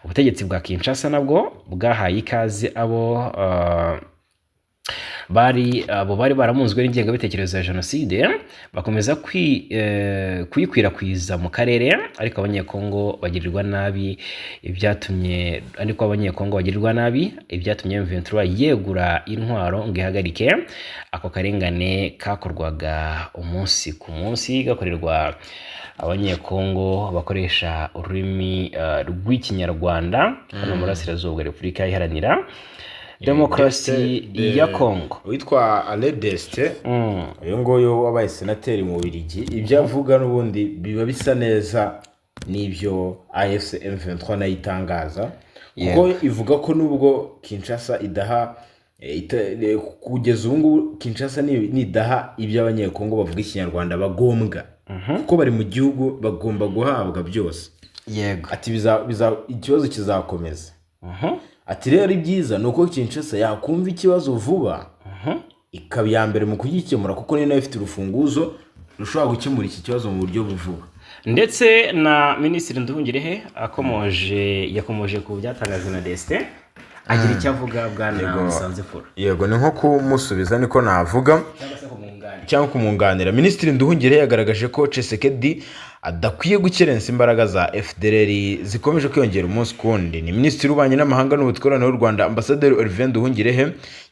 Ubutegetsi bwa Kinshasa nabwo bwahaye ikaze abo Bari abo bari baramunzwe n'ingengabitekerezo ya jenoside, bakomeza kuyikwirakwiza mu karere, ariko Abanyekongo bagirirwa nabi. Ibyatumye ariko Abanyekongo bagirirwa nabi, ibyatumye M23 yegura intwaro ngo ihagarike ako karengane kakorwaga umunsi ku munsi, gakorerwa Abanyekongo bakoresha ururimi rw'Ikinyarwanda hano mu burasirazuba bwa Repubulika Iharanira Demokarasi ya Kongo. Witwa Alain Deste, uyu nguyu wabaye senateri mu Bubiligi, ibyo avuga n'ubundi biba bisa neza n'ibyo AFC M23 nayo itangaza, kuko ivuga ko nubwo Kinshasa idaha kugeza ubu ngubu Kinshasa nidaha ibyo Abanyekongo bavuga Ikinyarwanda bagombwa, kuko bari mu gihugu bagomba guhabwa byose. Ati ikibazo kizakomeza. Ati rero ibyiza ni uko Kinshasa yakumva ikibazo vuba, ikaba iya mbere mu kugikemura, kuko niyo nayo ifite urufunguzo rushobora gukemura iki kibazo mu buryo vuba. Ndetse na Minisitiri Nduhungirehe akomoje yakomoje ku byatangajwe na Destin, agira icyo avuga. Bwana Musanze Fura. Yego, ni nko kumusubiza niko navuga. Cyangwa se kumwunganira. Cyangwa kumwunganira. Minisitiri Nduhungirehe yagaragaje ko Tshisekedi adakwiye gukerensa imbaraga za FDLR zikomeje kwiyongera umunsi ku wundi. Ni Minisitiri w'Ububanyi n'Amahanga n'Ubutwererane w'u Rwanda, Ambasaderi Olivier Nduhungirehe,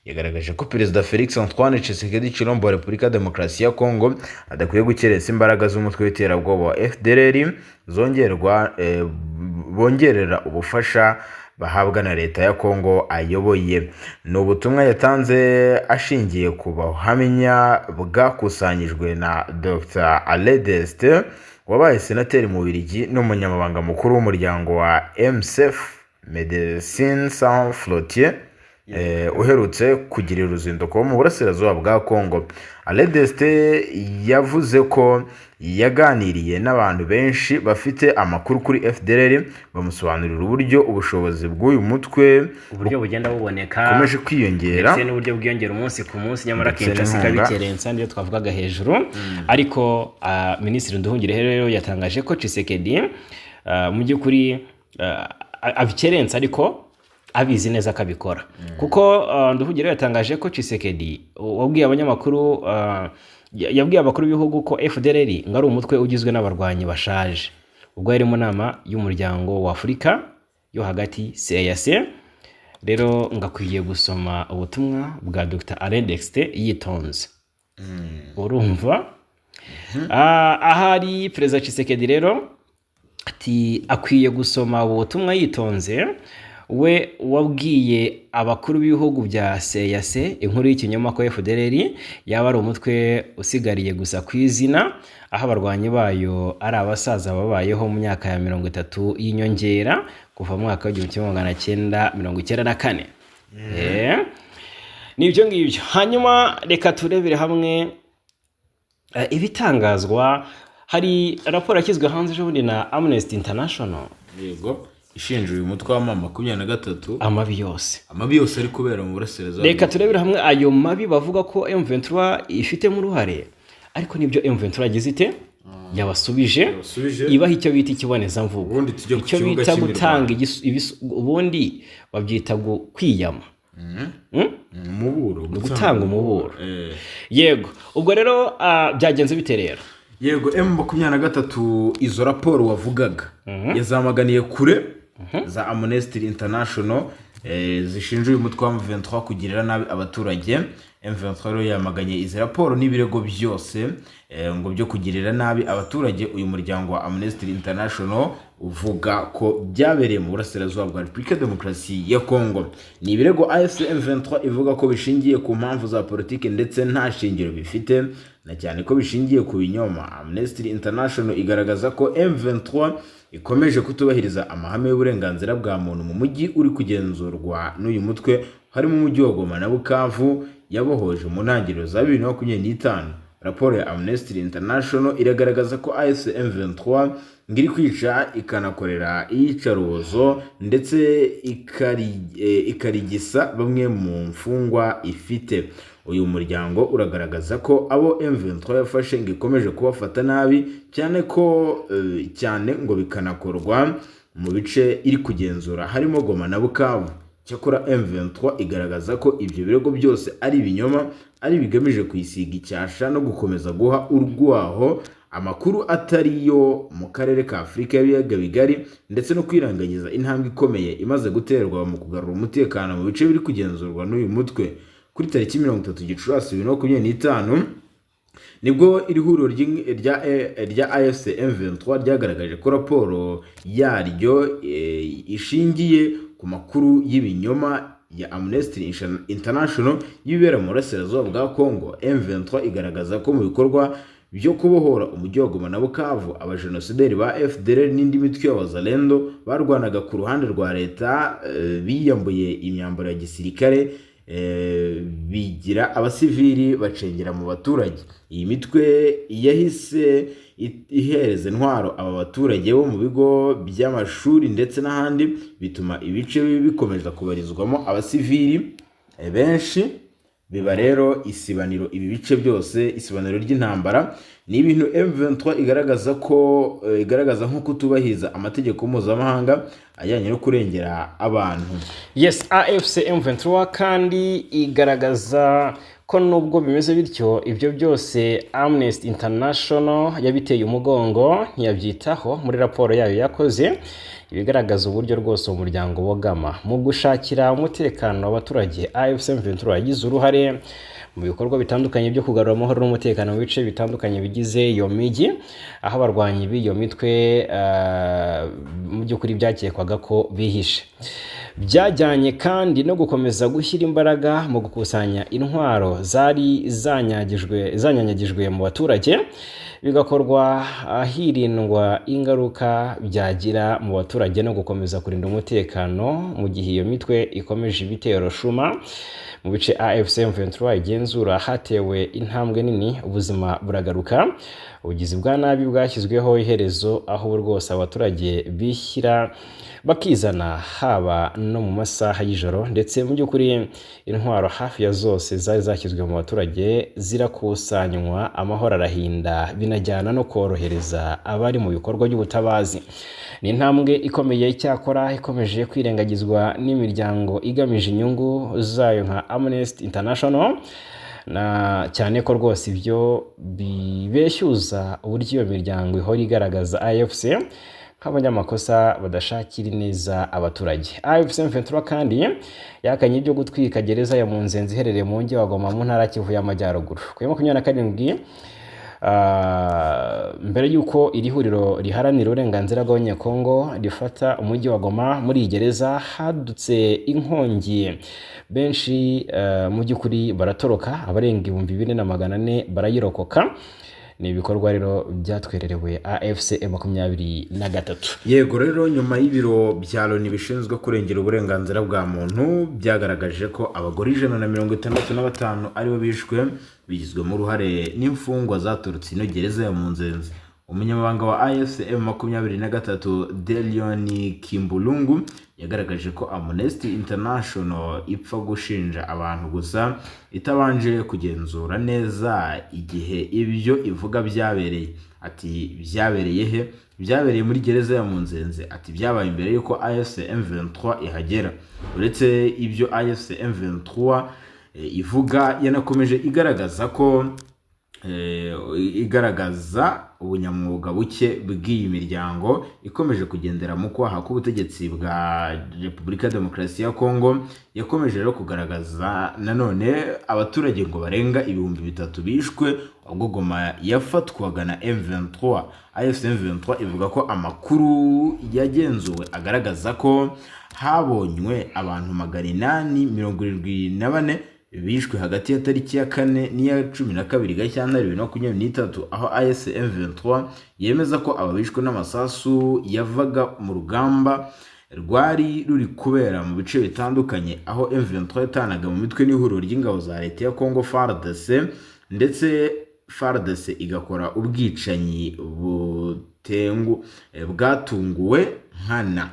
yagaragaje ko Perezida Felix Antoine Tshisekedi Tshilombo wa Repubulika ya Demokarasi ya Kongo adakwiye gukerensa imbaraga z'umutwe w'iterabwoba wa FDLR zongerwa bongerera ubufasha bahabwa na leta ya Kongo ayoboye. Ni ubutumwa yatanze ashingiye ku buhamya bwakusanyijwe na Dr Alain Deste wabaye senateri mu Bubiligi n'umunyamabanga mukuru w'umuryango wa MSF, Medecins Sans Frontières, uherutse kugira uruzinduko mu burasirazuba bwa Congo. Alain Deste yavuze ko yaganiriye n'abantu benshi bafite amakuru kuri FDLR, bamusobanurira uburyo ubushobozi bw'uyu mutwe uburyo bugenda buboneka, bukomeje kwiyongera, ndetse n'uburyo bwiyongera umunsi ku munsi, nyamara ndetse Kinshasa n'inkunga. ikabikerensa, niyo twavugaga hejuru. Ariko Minisitiri Nduhungirehe rero yatangaje ko Tshisekedi mu by'ukuri abikerensa, ariko abizi neza ko abikora, kuko Nduhungirehe yatangaje ko Tshisekedi wabwiye abanyamakuru, yabwiye abakuru b'ibihugu ko FDLR ngo ari umutwe ugizwe n'abarwanyi bashaje, ubwo yari mu nama y'Umuryango wa Afurika yo Hagati, CEEAC. Rero ngakwiye gusoma ubutumwa bwa Dr Alain Dexter yitonze. Urumva, ahari Perezida Tshisekedi rero ati akwiye gusoma ubu butumwa yitonze, we wabwiye abakuru b'ibihugu bya CEEAC inkuru y'ikinyoma ko FDLR yaba ari umutwe usigariye gusa ku izina, aho abarwanyi bayo ari abasaza babayeho mu myaka ya 30 y'inyongera kuva mu mwaka w'1994. Ni ibyo ngibyo. Hanyuma reka turebere hamwe ibitangazwa. Hari raporo yashyizwe hanze ejo bundi na Amnesty International. Yego, ishinja uyu mutwe wa M23 amabi yose, amabi yose ari kubera mu burasirazuba. Reka turebere hamwe ayo mabi bavuga ko M23 ifitemo uruhare, ariko nibyo M23 yagize ite, yabasubije, Yabasubije. ibaha icyo bita ikibonezamvugo, Ubundi tujye ku icyo kibuga bita cy'imirwano. gutanga ubundi babyita kwiyama. Umuburo. Gutanga umuburo. Yego, ubwo rero byagenze bite rero? Yego, M23 izo raporo wavugaga yazamaganiye kure za Amnesty International zishinja uyu mutwe wa M23 kugirira nabi abaturage. M23 rero yamaganye izi raporo n'ibirego byose ngo byo kugirira nabi abaturage uyu muryango wa Amnesty International uvuga ko byabereye mu burasirazuba bwa Repubulika ya Demokarasi ya Congo. Ni ibirego AFC M23 ivuga ko bishingiye ku mpamvu za politiki ndetse nta shingiro bifite, na cyane ko bishingiye ku binyoma. Amnesty International igaragaza ko M23 ikomeje kutubahiriza amahame y'uburenganzira bwa muntu mu mujyi uri kugenzurwa n'uyu mutwe, harimo umujyi wa Goma na Bukavu yabohoje mu ntangiriro za 2025. Raporo ya Amnesty International iragaragaza ko AFC M23 ngo iri kwica, ikanakorera iyicarubozo, ndetse ikarigisa bamwe mu mfungwa ifite. Uyu muryango uragaragaza ko abo M23 yafashe ngo ikomeje kubafata nabi cyane, ko cyane ngo bikanakorwa mu bice iri kugenzura harimo Goma na Bukavu. Cyakora M23 igaragaza ko ibyo birego byose ari ibinyoma, ari bigamije kuyisiga icyasha no gukomeza guha urwaho amakuru atari yo mu karere ka Afurika y'ibiyaga bigari, ndetse no kwirengagiza intambwe ikomeye imaze guterwa mu kugarura umutekano mu bice biri kugenzurwa n'uyu mutwe. Kuri tariki 30 Gicurasi 2025 nibwo iri huriro rya AFC M23 ryagaragaje ko raporo yaryo ishingiye ku makuru y'ibinyoma ya Amnesty International y'ibibera mu burasirazuba bwa Congo. M23 igaragaza ko mu bikorwa byo kubohora umujyi wa Goma na Bukavu, abajenosideri ba FDLR n'indi mitwe y'Abazalendo barwanaga ku ruhande rwa leta biyambuye imyambaro ya gisirikare, bigira abasivili, bacengera mu baturage. Iyi mitwe yahise ihereza intwaro aba baturage bo mu bigo by'amashuri ndetse n'ahandi, bituma ibice bikomeza kubarizwamo abasivili benshi, biba rero isibaniro, ibi bice byose isibaniro ry'intambara. Ni ibintu M23 igaragaza ko igaragaza nko kutubahiriza amategeko mpuzamahanga ajyanye no kurengera abantu. Yes, AFC M23 kandi igaragaza ko nubwo bimeze bityo, ibyo byose Amnesty International yabiteye umugongo, ntiyabyitaho muri raporo yayo yakoze, ibigaragaza uburyo rwose umuryango wogama mu gushakira umutekano w'abaturage. AFC M23 yagize uruhare mu bikorwa bitandukanye byo kugarura amahoro n'umutekano mu bice bitandukanye bigize iyo mijyi, aho abarwanyi b'iyo mitwe mu by'ukuri byakekwaga ko bihishe. Byajyanye kandi no gukomeza gushyira imbaraga mu gukusanya intwaro zari zanyanyagijwe mu baturage, bigakorwa hirindwa ingaruka byagira mu baturage no gukomeza kurinda umutekano mu gihe iyo mitwe ikomeje ibitero shuma. Mu bice AFC M23 igenzura hatewe intambwe nini, ubuzima buragaruka, ubugizi bwa nabi bwashyizweho iherezo, aho ubu rwose abaturage bishyira bakizana haba no mu masaha y'ijoro, ndetse mu by'ukuri intwaro hafi ya zose zari zashyizwe mu baturage zirakusanywa, amahoro arahinda, binajyana no korohereza abari mu bikorwa by'ubutabazi. Ni intambwe ikomeye, icyakora ikomeje kwirengagizwa n'imiryango igamije inyungu zayo nka Amnesty International, na cyane ko rwose ibyo bibeshyuza uburyo iyo miryango ihora igaragaza AFC nk'abanyamakosa badashakira neza abaturage. AFC M23 kandi yakanye ibyo gutwika gereza ya Munzenze iherereye mu mujyi wa Goma mu ntara Kivu y'Amajyaruguru. Ku ya 27, mbere y'uko iri huriro riharanira uburenganzira bw'Abanyekongo rifata umujyi wa Goma, muri iyi gereza hadutse inkongi, benshi mu by'ukuri baratoroka, abarenga 4400 barayirokoka. Ni ibikorwa rero byatwererewe AFC M23. Yego rero, nyuma y'ibiro bya Loni bishinzwe kurengera uburenganzira bwa muntu byagaragaje ko abagore 165 aribo bishwe bigizwemo uruhare n'imfungwa zaturutse ino gereza ya Munzenze, umunyamabanga wa AFC M23 Delion Kimbulungu yagaragaje ko Amnesty International ipfa gushinja abantu gusa itabanje kugenzura neza igihe ibyo ivuga byabereye. Ati: "Byabereye he? Byabereye muri gereza ya Munzenze." Ati: "Byabaye imbere y'uko AFC M23 ihagera." Uretse ibyo AFC M23 ivuga, yanakomeje igaragaza ko igaragaza ubunyamwuga buke bw'iyi miryango ikomeje kugendera mu kwaha k'ubutegetsi bwa Repubulika ya Demokarasi ya Kongo. Yakomeje rero kugaragaza nanone abaturage ngo barenga 3000 bishwe ubwo Goma yafatwaga na M23. AFC M23 ivuga ko amakuru yagenzuwe agaragaza ko habonywe abantu 874 bishwe hagati ya tariki ya 4 n'iya 12 Gashyantare 2023, aho AFC M23 yemeza ko aba bishwe n'amasasu yavaga mu rugamba rwari ruri kubera mu bice bitandukanye, aho M23 yatanaga mu mitwe n'ihuriro ry'ingabo za leta ya Congo FARDC, ndetse FARDC igakora ubwicanyi butengu bwatunguwe nkana.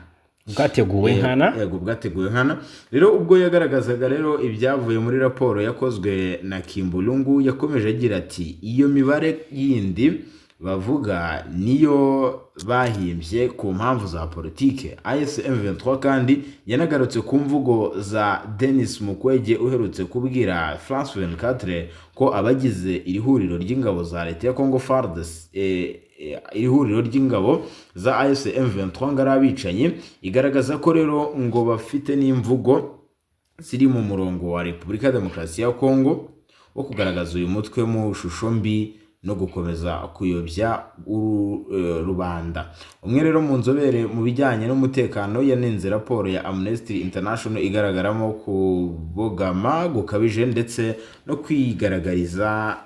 Bwateguwe nkana. Yego, bwateguwe nkana. Rero ubwo yagaragazaga rero ibyavuye muri raporo yakozwe na Kimbulungu, yakomeje agira ati: "Iyo mibare yindi Bavuga niyo bahimbye ku mpamvu za politike. AFC M23 kandi yanagarutse ku mvugo za Denis Mukwege uherutse kubwira France 24 ko abagize iri huriro ry'ingabo za leta ya Congo FARDC, iri huriro ry'ingabo za AFC M23 ngo ari abicanyi. Igaragaza ko rero ngo bafite n'imvugo ziri mu murongo wa Repubulika ya Demokarasi ya Kongo wo kugaragaza uyu mutwe mu shusho mbi no gukomeza kuyobya rubanda. Umwe rero mu nzobere mu bijyanye n'umutekano yanenze raporo ya Amnesty International igaragaramo kubogama gukabije ndetse no kwigaragariza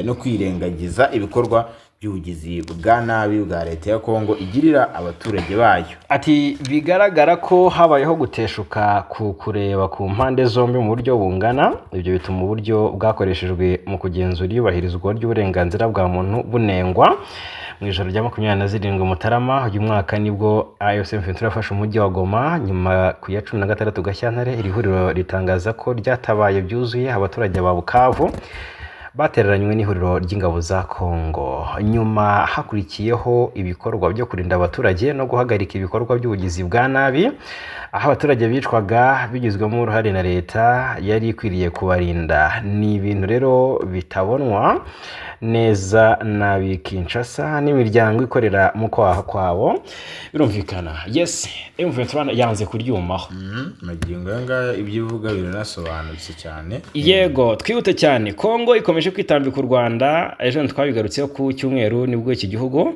no kwirengagiza ibikorwa by'ubugizi bwa nabi bwa leta ya Kongo igirira abaturage bayo. Ati bigaragara ko habayeho guteshuka ku kureba ku mpande zombi mu buryo bungana. Ibyo bituma uburyo bwakoreshejwe mu kugenzura iyubahirizwa ry'uburenganzira bwa muntu bunengwa. Mu ijoro rya 27 Mutarama uyu mwaka nibwo AFC M23 yafashe umujyi wa Goma. Nyuma ku ya 16 Gashyantare, iri huriro ritangaza ko ryatabaye byuzuye abaturage ba Bukavu batereranywe n'ihuriro ry'ingabo za Congo. Nyuma hakurikiyeho ibikorwa byo kurinda abaturage no guhagarika ibikorwa by'ubugizi bwa nabi, aho abaturage bicwaga bigizwemo uruhare na leta yari ikwiriye kubarinda. Ni ibintu rero bitabonwa neza nabi Kinshasa n'imiryango ikorera mu kwaha kwabo, birumvikana. Yes, M23 yanze kuryumaho. Magingo aya ngaya ibyo ivuga biranasobanutse cyane. Yego, twihute cyane. Kongo ikomeje kwitambika u Rwanda. Ejo twabigarutseho, ku cyumweru nibwo iki gihugu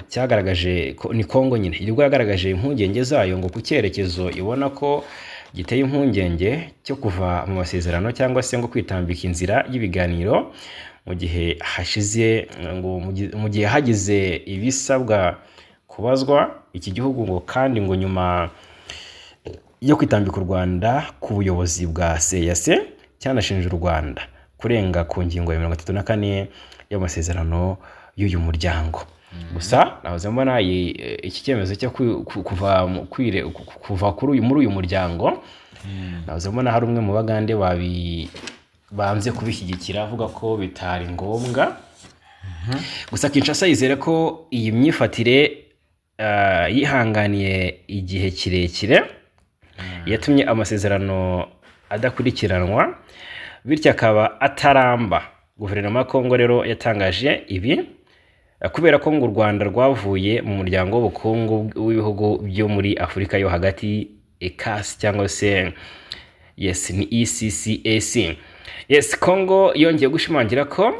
cyagaragaje, ni Kongo nyine, nibwo yagaragaje impungenge zayo ngo ku cyerekezo ibona ko giteye impungenge cyo kuva mu masezerano cyangwa se ngo kwitambika inzira y'ibiganiro mu gihe hashize ngo mu gihe hagize ibisabwa kubazwa iki gihugu, ngo kandi ngo nyuma yo kwitambika u Rwanda ku buyobozi bwa CEEAC, cyanashinje u Rwanda kurenga ku ngingo ya 34 y'amasezerano y'uyu muryango. Gusa nahoze mbona iki cyemezo cyo kuva kuri uyu muri uyu muryango, nahoze mbona hari umwe mu Bagande babi banze kubishyigikira, avuga ko bitari ngombwa. Gusa Kinshasa yizera ko iyi myifatire yihanganiye igihe kirekire yatumye amasezerano adakurikiranwa, bityo akaba ataramba. Guverinoma ya Kongo rero yatangaje ibi kubera ko ngo u Rwanda rwavuye mu muryango w'ubukungu w'ibihugu byo muri Afurika yo hagati, ECAS, cyangwa se yes, ni ECCAC. Yes, Kongo yongeye gushimangira ko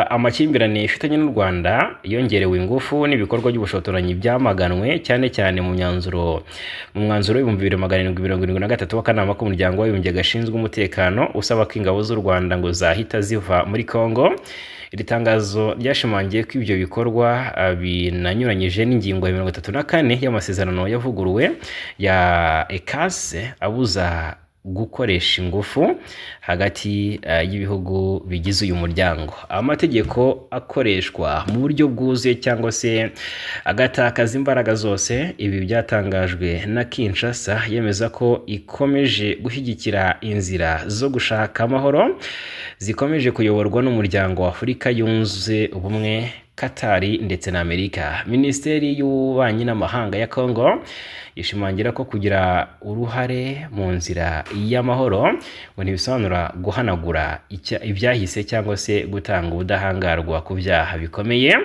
amakimbirane ifitanye n'u Rwanda yongerewe ingufu n'ibikorwa by'ubushotoranyi byamaganwe cyane cyane mu mwanzuro w'2773 w'akanama k'umuryango w'abibumbye gashinzwe umutekano, usaba ko ingabo z'u Rwanda ngo zahita ziva muri Kongo. Iri tangazo ryashimangiye ko ibyo bikorwa binanyuranyije n'ingingo ya 34 y'amasezerano yavuguruwe ya ECAS abuza gukoresha ingufu hagati y'ibihugu bigize uyu muryango. Amategeko akoreshwa mu buryo bwuzuye cyangwa se agatakaza imbaraga zose. Ibi byatangajwe na Kinshasa yemeza ko ikomeje gushyigikira inzira zo gushaka amahoro zikomeje kuyoborwa n'umuryango wa Afurika Yunze Ubumwe, Katari ndetse na Amerika. Minisiteri y'Ububanyi n'Amahanga ya Congo ishimangira ko kugira uruhare mu nzira y'amahoro ngo ntibisobanura guhanagura ibyahise cyangwa se gutanga ubudahangarwa ku byaha bikomeye.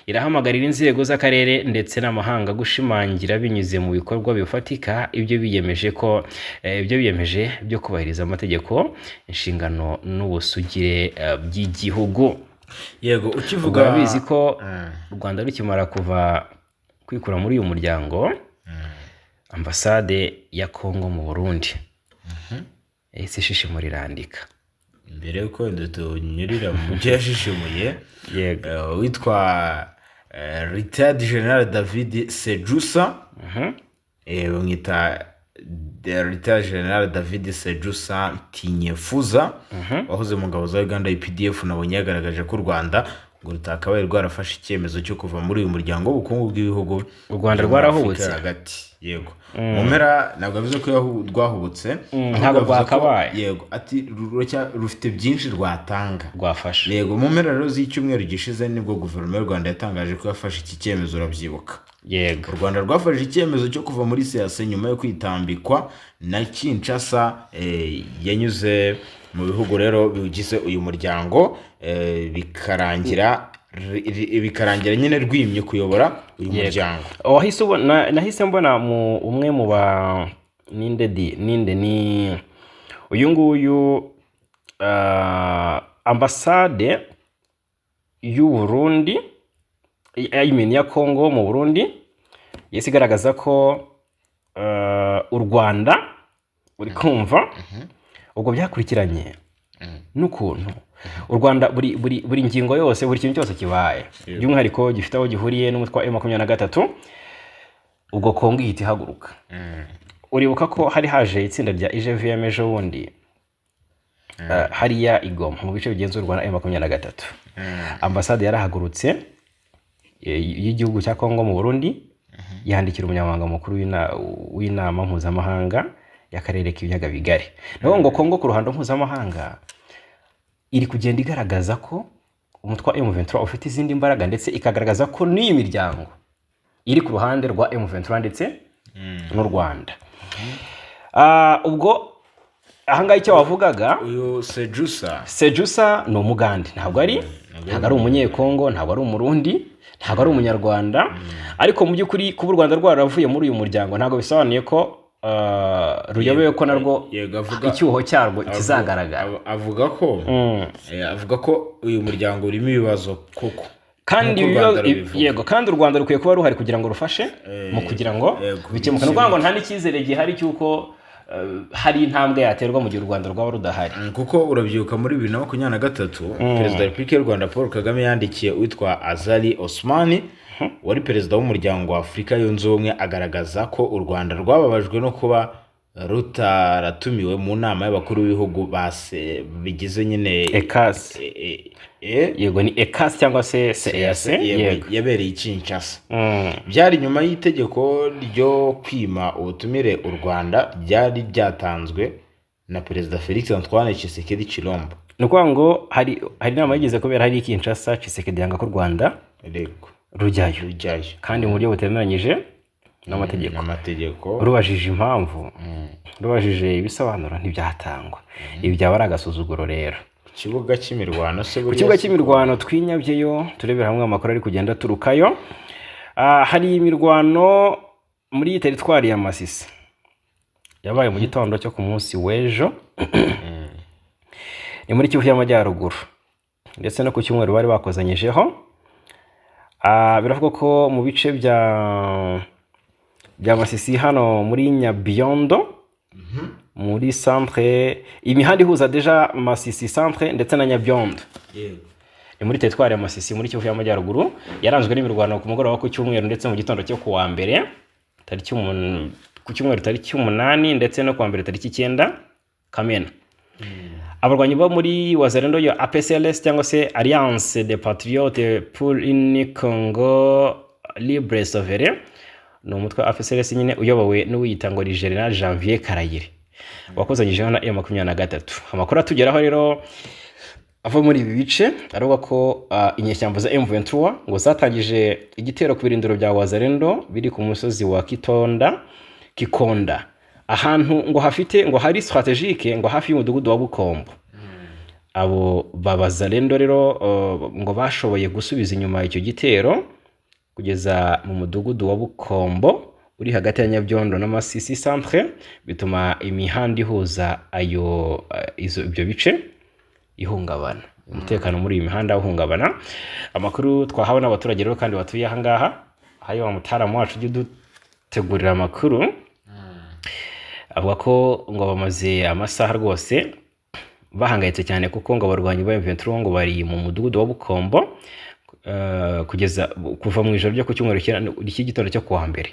Irahamagarira inzego z'akarere ndetse n'amahanga gushimangira binyuze mu bikorwa bifatika ibyo biyemeje byo kubahiriza amategeko, inshingano n'ubusugire by'igihugu. Yego, Ubwo ukivuga urabizi ko u Rwanda rukimara kuva kwikura muri uyu muryango, ambasade ya Congo mu Burundi yahise ishishimura irandika. Mbere yuko wenda tunyurira mu byo yashishimuye, witwa retired General David Sejusa, bamwita retired General David Sejusa Tinyefuza, wahoze mu ngabo za Uganda UPDF, nabonye yagaragaje ko u Rwanda ngo rutakabaye rwarafashe icyemezo cyo kuva muri uyu muryango w'ubukungu bw'ibihugu U Rwanda byo muri rwarahubutse. Afurika hagati. Yego, mu mpera ntabwo yavuze ko rwahubutse, ahubwo Ntabwo yavuze ko- rwakabaye. Yego, ati rufite byinshi rwatanga. Rwafashe. Yego, mu mpera rero z'icyumweru gishize nibwo guverinoma y'u Rwanda yatangaje ko yafashe iki cyemezo, urabyibuka. Yego. U Rwanda rwafashe icyemezo cyo kuva muri CAC nyuma yo kwitambikwa na Kinshasa, yanyuze mu bihugu rero bigize uyu muryango, bikarangira nyine rwimye kuyobora uyu muryango. Wahise ubona, nahise mbona mu umwe mu ba ninde di ninde ni uyu nguyu, ambasade y'u Burundi, I mean ya Congo mu Burundi, yahise igaragaza ko u Rwanda, uri kumva, ubwo byakurikiranye n'ukuntu u Rwanda buri ngingo yose, buri kintu cyose kibaye, by'umwihariko gifite aho gihuriye n'umutwe wa M23, ubwo Kongo ihita ihaguruka. Uribuka ko hari haje itsinda rya IGVM ejo bundi, hariya i Goma mu bice bigenzurwa na M23. Ambasade yarahagurutse y'igihugu cya Kongo mu Burundi, yandikira umunyamabanga mukuru w'inama mpuzamahanga y'akarere k'ibiyaga bigari. Naho ngo Kongo ku ruhando mpuzamahanga iri kugenda igaragaza ko umutwe wa M23 ufite izindi mbaraga, ndetse ikagaragaza ko n'iyi miryango iri ku ruhande rwa M23 ndetse n'u Rwanda. Ubwo ahangaha icyo wavugaga, Uyu Sejusa. Sejusa ni umugande, ntabwo ari umunyekongo, ntabwo ari umurundi, ntabwo ari umunyarwanda. Ariko mu by'ukuri kuba u Rwanda rwaravuye muri uyu muryango ntabwo bisobanuye ko ruyobewe ko narwo Yego, icyuho cyarwo kizagaragara. Avuga ko uyu muryango urimo ibibazo koko, Kandi nk'uko u Rwanda rubivuga. Yego, kandi u Rwanda rukwiye kuba ruhari kugira ngo rufashe mu kugira ngo bikemuke. Ni ukuvuga ngo nta n'icyizere gihari cy'uko hari intambwe yaterwa mu gihe u Rwanda rwaba rudahari. Kuko urabyibuka muri 2023 Perezida wa Repubulika y'u Rwanda Paul Kagame yandikiye uwitwa Azali Osmani wari perezida w'umuryango wa Afurika Yunze Ubumwe, agaragaza ko u Rwanda rwababajwe no kuba rutaratumiwe mu nama y'abakuru b'ibihugu bigize nyine ECAS. Yego, ni ECAS cyangwa se CEEAC. Yego, Yego. yabereye i Kinshasa. Byari nyuma y'itegeko ryo kwima ubutumire u Rwanda ryari ryatanzwe na Perezida Felix Antoine Tshisekedi Chilombo. Ni ukuvuga ngo hari inama yigeze kubera hari i Kinshasa, Tshisekedi yanga ko u Rwanda rujyayo, Rujyayo. kandi mu buryo butemeranyije n'amategeko. N'amategeko. Rubajije impamvu, rubajije ibisobanuro, ntibyatangwa. Ibi byaba ari agasuzuguro rero. Ku kibuga cy'imirwano se Ku buriya kibuga cy'imirwano twinyabyeyo, turebera hamwe amakuru ari kugenda aturukayo. Hari imirwano muri teritwari ya Masisi yabaye mu gitondo cyo ku munsi w'ejo, ni muri Kivu y'Amajyaruguru, ndetse no ku cyumweru bari bakozanyijeho. Biravugwa ko mu bice bya Masisi hano muri Nyabiondo, muri centre, imihanda ihuza déjà Masisi centre ndetse na Nyabiondo, ni muri teritwari ya Masisi muri Kivu y'Amajyaruguru, yaranzwe n'imirwano ku mugoroba ku cyumweru ndetse mu gitondo cyo ku wa mbere ku cyumweru tariki 8 ndetse no ku wa mbere tariki 9 Kamena. Abarwanyi bo muri Wazalendo ya APCLS cyangwa se Alliance des Patriotes pour une Congo Libre Souverain, ni umutwe wa APCLS nyine uyobowe n'uwiyita ngo ni General Janvier Karayire, wakozanyijeho na M23. Amakuru atugeraho rero ava muri ibi bice aravuga ko inyeshyamba za M23 ngo zatangije igitero ku birindiro bya Wazalendo biri ku musozi wa Kitonda Kikonda, ahantu ngo hafite ngo hari stratégique, ngo hafi y'umudugudu wa Bukombo. Abo babazalendo rero ngo bashoboye gusubiza inyuma icyo gitero kugeza mu mudugudu wa Bukombo uri hagati ya Nyabyondo na Masisi centre, bituma imihanda ihuza ayo ibyo bice ihungabana, umutekano muri iyi mihanda uhungabana. Amakuru twahawe n'abaturage rero kandi batuye aha ngaha, hayo wa mutaramu wacu ujya udutegurira amakuru, avuga ko ngo bamaze amasaha rwose bahangayitse cyane, kuko ngo abarwanyi ba M23 ngo bari mu mudugudu wa Bukombo kugeza kuva mu ijoro ryo ku cyumweru cy'igitondo cyo kuwa mbere,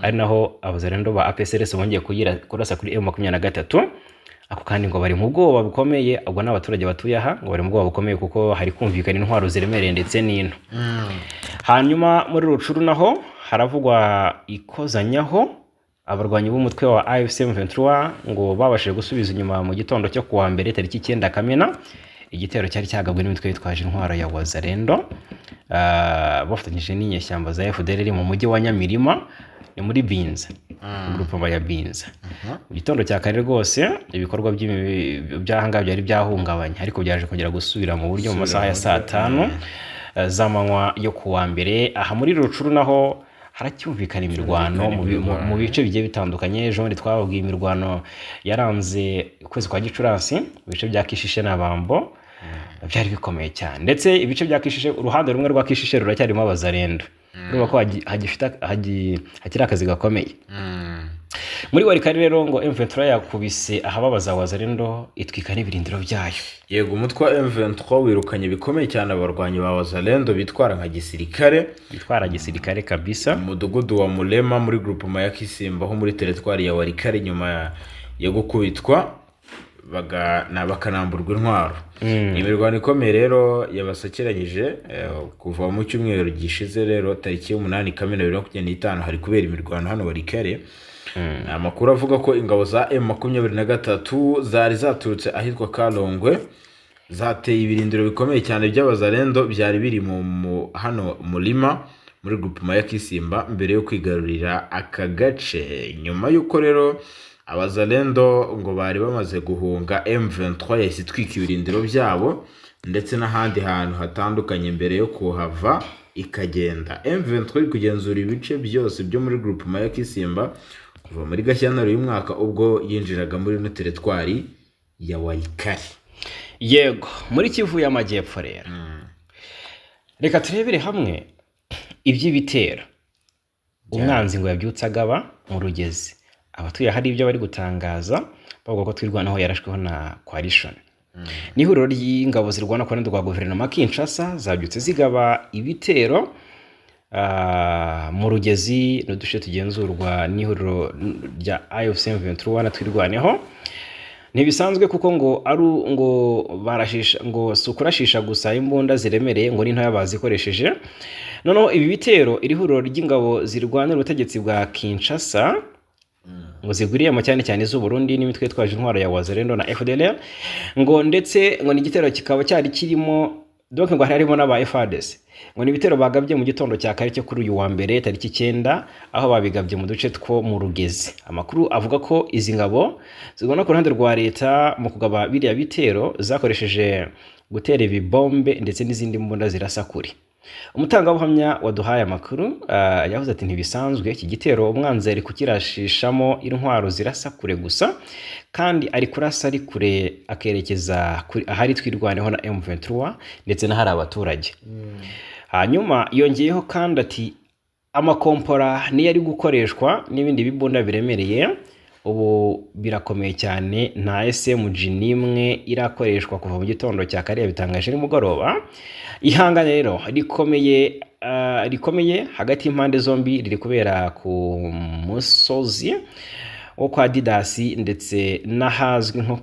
ari naho abazalendo ba APCLS bongeye kurasa kuri M23. Ako kandi ngo bari mu bwoba bukomeye. Ubwo n'abaturage batuye aha ngo bari mu bwoba bukomeye kuko hari kumvikana intwaro ziremereye ndetse n'into. Hanyuma muri Rutshuru naho haravugwa ikozanyaho. Abarwanyi b'umutwe wa AFC M23 ngo babashije gusubiza inyuma mu gitondo cyo kuwa mbere tariki 9 Kamena igitero cyari cyagabwe n'imitwe yitwaje intwaro ya Wazalendo, bafatanyije n'inyeshyamba za FDLR mu mujyi wa Nyamirima, ni muri Binza, groupement ya Binza. Mu gitondo cya kare rwose ibikorwa by'ahangaha byari byahungabanye, ariko byaje kongera gusubira mu buryo mu masaha ya saa 5 z'amanywa yo kuwa mbere. Aha muri Rutshuru naho haracyumvikana imirwano mu bice bigiye bitandukanye. Ejo bundi twababwiye imirwano yaranze ukwezi kwa Gicurasi mu bice bya Kishishe na Bambo, byari bikomeye cyane. Ndetse ibice bya Kishishe, uruhande rumwe rwa Kishishe ruracyarimo Abazalendo. Urumva ko hakiri akazi gakomeye. Muri Walikale rero ngo M23 yakubise ahababaza Wazalendo, itwika n'ibirindiro byayo. Yego, umutwe wa M23 wirukanye bikomeye cyane abarwanyi ba Wazalendo bitwara nka gisirikare. Bitwara gisirikare kabisa. Mu mudugudu wa Mulema muri groupement ya Kisimba ho muri teritwari ya Walikale, nyuma yo gukubitwa bakanamburwa intwaro. Imirwano ikomeye rero yabasakiranyije kuva mu cyumweru gishize rero, tariki y'umunani Kamena 2025, hari kubera imirwano hano Walikale. Ni amakuru avuga ko ingabo za M23 zari zaturutse ahitwa Kalongwe zateye ibirindiro bikomeye cyane by'Abazalendo byari biri hano Murima muri groupement ya Kisimba mbere yo kwigarurira aka gace. Nyuma y'uko rero Abazalendo ngo bari bamaze guhunga, M23 yahise itwika ibirindiro byabo ndetse n'ahandi hantu hatandukanye mbere yo kuhava ikagenda. M23 iri kugenzura ibice byose byo muri groupement ya Kisimba kuva muri Gashyantare uyu mwaka, ubwo yinjiraga muri ino teritwari ya Walikale. Yego, muri Kivu y'Amajyepfo rero reka turebere hamwe iby'ibitero umwanzi ngo yabyutse agaba mu Rugezi. Abatuye hari ibyo bari gutangaza bavuga ko Twirwanaho yarashweho na coalition. N'ihuriro ry'ingabo zirwana ku ruhande rwa guverinoma Kinshasa zabyutse zigaba ibitero mu Rugezi n'uduce tugenzurwa n'ihuriro rya AFC M23 na Twirwaneho. Ntibisanzwe kuko ngo ari ngo barashisha, ngo si ukurashisha gusa imbunda ziremereye, ngo n'intoya bazikoresheje. Noneho ibi bitero iri huriro ry'ingabo zirwanira ubutegetsi bwa Kinshasa ngo zigwiriyemo cyane cyane iz'u Burundi n'imitwe yitwaje intwaro ya Wazalendo na FDLR, ngo ndetse ngo ni igitero kikaba cyari kirimo, donc ngo hari harimo n'aba FARDC. Ngo ni ibitero bagabye mu gitondo cya kare cyo kuri uyu wa mbere tariki 9, aho babigabye mu duce two mu Rugezi. Amakuru avuga ko izi ngabo zibona ku ruhande rwa leta mu kugaba biriya bitero zakoresheje gutera ibibombe ndetse n'izindi mbunda zirasa kure. Umutangabuhamya waduhaye amakuru yavuze ati: "Ntibisanzwe, iki gitero umwanzi ari kukirashishamo intwaro zirasa kure gusa, kandi ari kurasa ari kure akerekeza ahari Twirwaneho na M23 ndetse n'ahari abaturage." Hanyuma yongeyeho kandi ati: "Amakompora niyo ari gukoreshwa n'ibindi bibunda biremereye, ubu birakomeye cyane, nta SMG n'imwe irakoreshwa kuva mu gitondo cya kare." Bitangaje nimugoroba. Ihangane rero rikomeye hagati y'impande zombi riri kubera ku musozi wo kwa Didasi ndetse n'ahazwi nko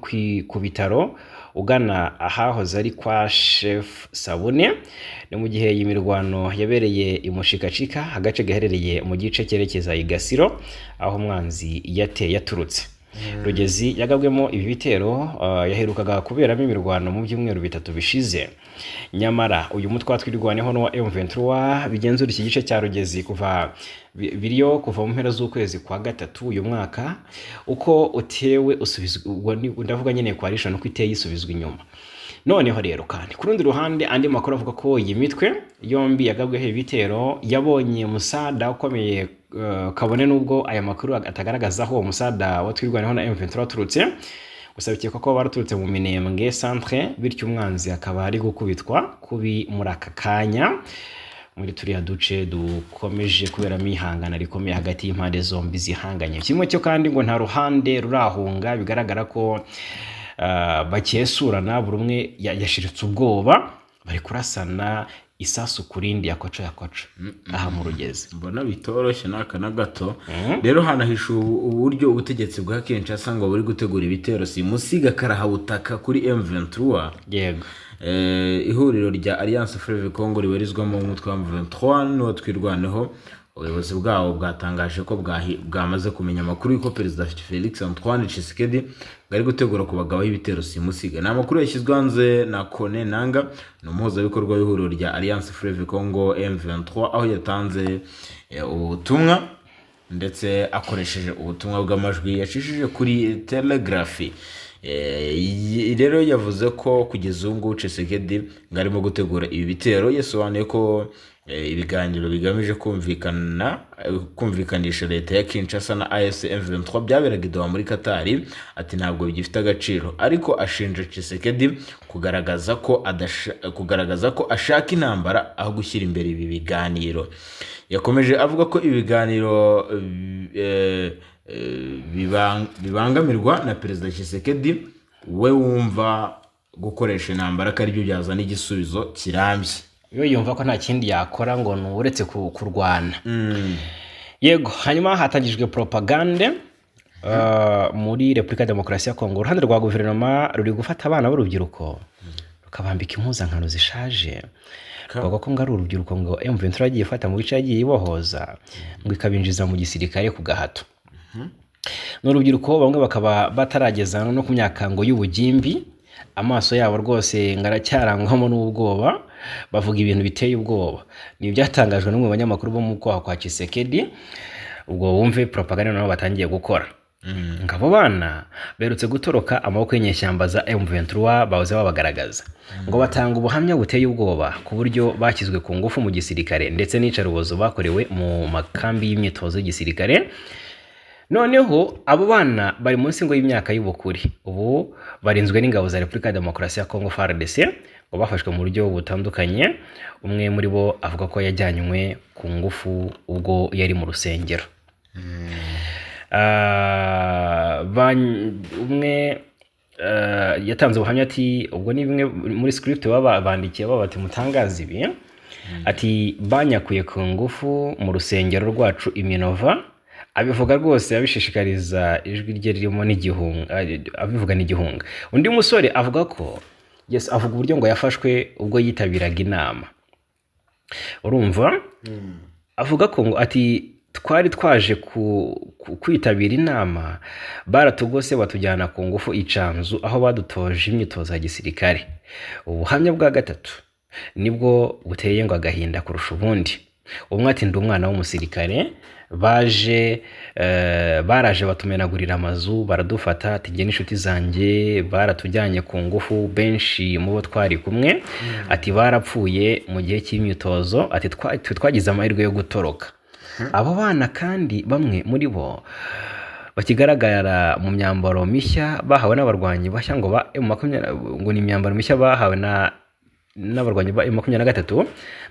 ku bitaro ugana ahahoze ari kwa Chef Sabune. Ni mu gihe iyi mirwano yabereye i Mushikacika, agace gaherereye mu gice cyerekeza i Gasiro aho umwanzi yateye yaturutse. Rugezi yagabwemo ibi bitero yaherukaga kuberamo imirwano mu byumweru 3 bishize. Nyamara uyu mutwe wa Twirwaneho n'uwa M23 bigenzura iki gice cya Rugezi kuva biriyo kuva mu mpera z'ukwezi kwa gatatu uyu mwaka, uko utewe usubizwa, ubwo ndavuga nyine coalition, uko iteye isubizwa inyuma. Noneho rero kandi ku rundi ruhande andi makuru avuga ko iyi mitwe yombi yagabweho ibitero yabonye musada ukomeye, kabone n'ubwo aya makuru atagaragaza aho uwo musada wa Twirwaneho na M23 waturutse. Gusa bikekwa ko baraturutse mu Minembwe centre, bityo umwanzi akaba ari gukubitwa kubi muri aka kanya muri turiya duce dukomeje kuberamo ihangana rikomeye hagati y'impande zombi zihanganye. Kimwe cyo kandi ngo nta ruhande rurahunga, bigaragara ko bakesurana, buri umwe yashiritse ubwoba, bari kurasana. Isasu ku rindi, yakoca yakoca aha mu Rugezi. Mbona bitoroshye n'aka na gato. Rero hanahishuwe uburyo ubutegetsi bwa Kinshasa ngo buri gutegura ibitero simusiga karahabutaka kuri M23. Ihuriro rya Alliance Fleuve Congo ribarizwamo umutwe wa M23 n'uwo Twirwaneho, ubuyobozi bwawo bwatangaje ko bwamaze kumenya amakuru y'uko Perezida Felix Antoine Tshisekedi ngo ari gutegura kubagabaho ibitero simusiga. Ni amakuru yashyizwe hanze na Kone Nanga, ni umuhuzabikorwa w'ihuriro rya Alliance Fleuve Congo M23, aho yatanze ubutumwa ndetse akoresheje ubutumwa bw'amajwi yacishije kuri Telegraph. Rero yavuze ko kugeza ubu ngubu Tshisekedi ngo arimo gutegura ibi bitero. Yasobanuye ko ibiganiro bigamije kumvikana kumvikanisha leta ya Kinshasa na AFC M23 byaberaga i Doha muri Qatar, ati ntabwo bigifite agaciro, ariko ashinja Tshisekedi kugaragaza ko ashaka intambara aho gushyira imbere ibi biganiro. Yakomeje avuga ko ibiganiro bibangamirwa na Perezida Tshisekedi, we wumva gukoresha intambara ko aribyo byazana igisubizo kirambye. Iyo yumva ko nta kindi yakora ngo ni uretse kurwana. Yego, hanyuma hatangijwe propagande muri Repubulika ya Demokarasi ya Kongo. Uruhande rwa guverinoma ruri gufata abana b'urubyiruko rukabambika impuzankano zishaje, bavuga ko ngo ari urubyiruko ngo M23 yagiye ifata mu bice yagiye ibohoza, ngo ikabinjiza mu gisirikare ku gahato. Ni urubyiruko bamwe bakaba batarageza no ku myaka ngo y'ubugimbi, amaso yabo rwose ngo aracyarangwamo n'ubwoba, bavuga ibintu biteye ubwoba. Ni ibyatangajwe n'umwe mu banyamakuru bo mu kwaha kwa Tshisekedi. Ubwo wumve propaganda nabo batangiye gukora, ngo abo bana berutse gutoroka amaboko y'inyeshyamba za M23 bahoze babagaragaza, ngo batanga ubuhamya buteye ubwoba ku buryo bashyizwe ku ngufu mu gisirikare ndetse n'iyicarubozo bakorewe mu makambi y'imyitozo y'igisirikare. Noneho abo bana bari munsi ngo y'imyaka y'ubukure, ubu barinzwe n'ingabo za Repubulika ya Demokarasi ya Kongo FARDC, ngo bafashwe mu buryo butandukanye. Umwe muri bo avuga ko yajyanywe ku ngufu ubwo yari mu rusengero. Umwe yatanze ubuhamya ati, ubwo ni bimwe muri script baba bandikiye, baba bati mutangaze ibi, ati banyakuye ku ngufu mu rusengero rwacu i Minova. Abivuga rwose abishishikariza, ijwi rye ririmo n'igihunga, abivuga n'igihunga. Undi musore avuga ko, yes, avuga uburyo ngo yafashwe ubwo yitabiraga inama. Urumva, avuga ko ngo ati twari twaje kwitabira inama, baratugose batujyana ku ngufu icanzu aho badutoje imyitozo ya gisirikare. Ubuhamya bwa gatatu nibwo buteye ngo agahinda kurusha ubundi. Umwe ati ndi umwana w'umusirikare, baje baraje batumenagurira amazu, baradufata, ati njye n'inshuti zanjye baratujyanye ku ngufu, benshi mu bo twari kumwe ati barapfuye mu gihe cy'imyitozo, ati twe twagize amahirwe yo gutoroka. Abo bana kandi bamwe muri bo bakigaragara mu myambaro mishya bahawe n'abarwanyi bashya ngo ba M20, ngo ni imyambaro mishya bahawe na n'abarwanyi ba M23,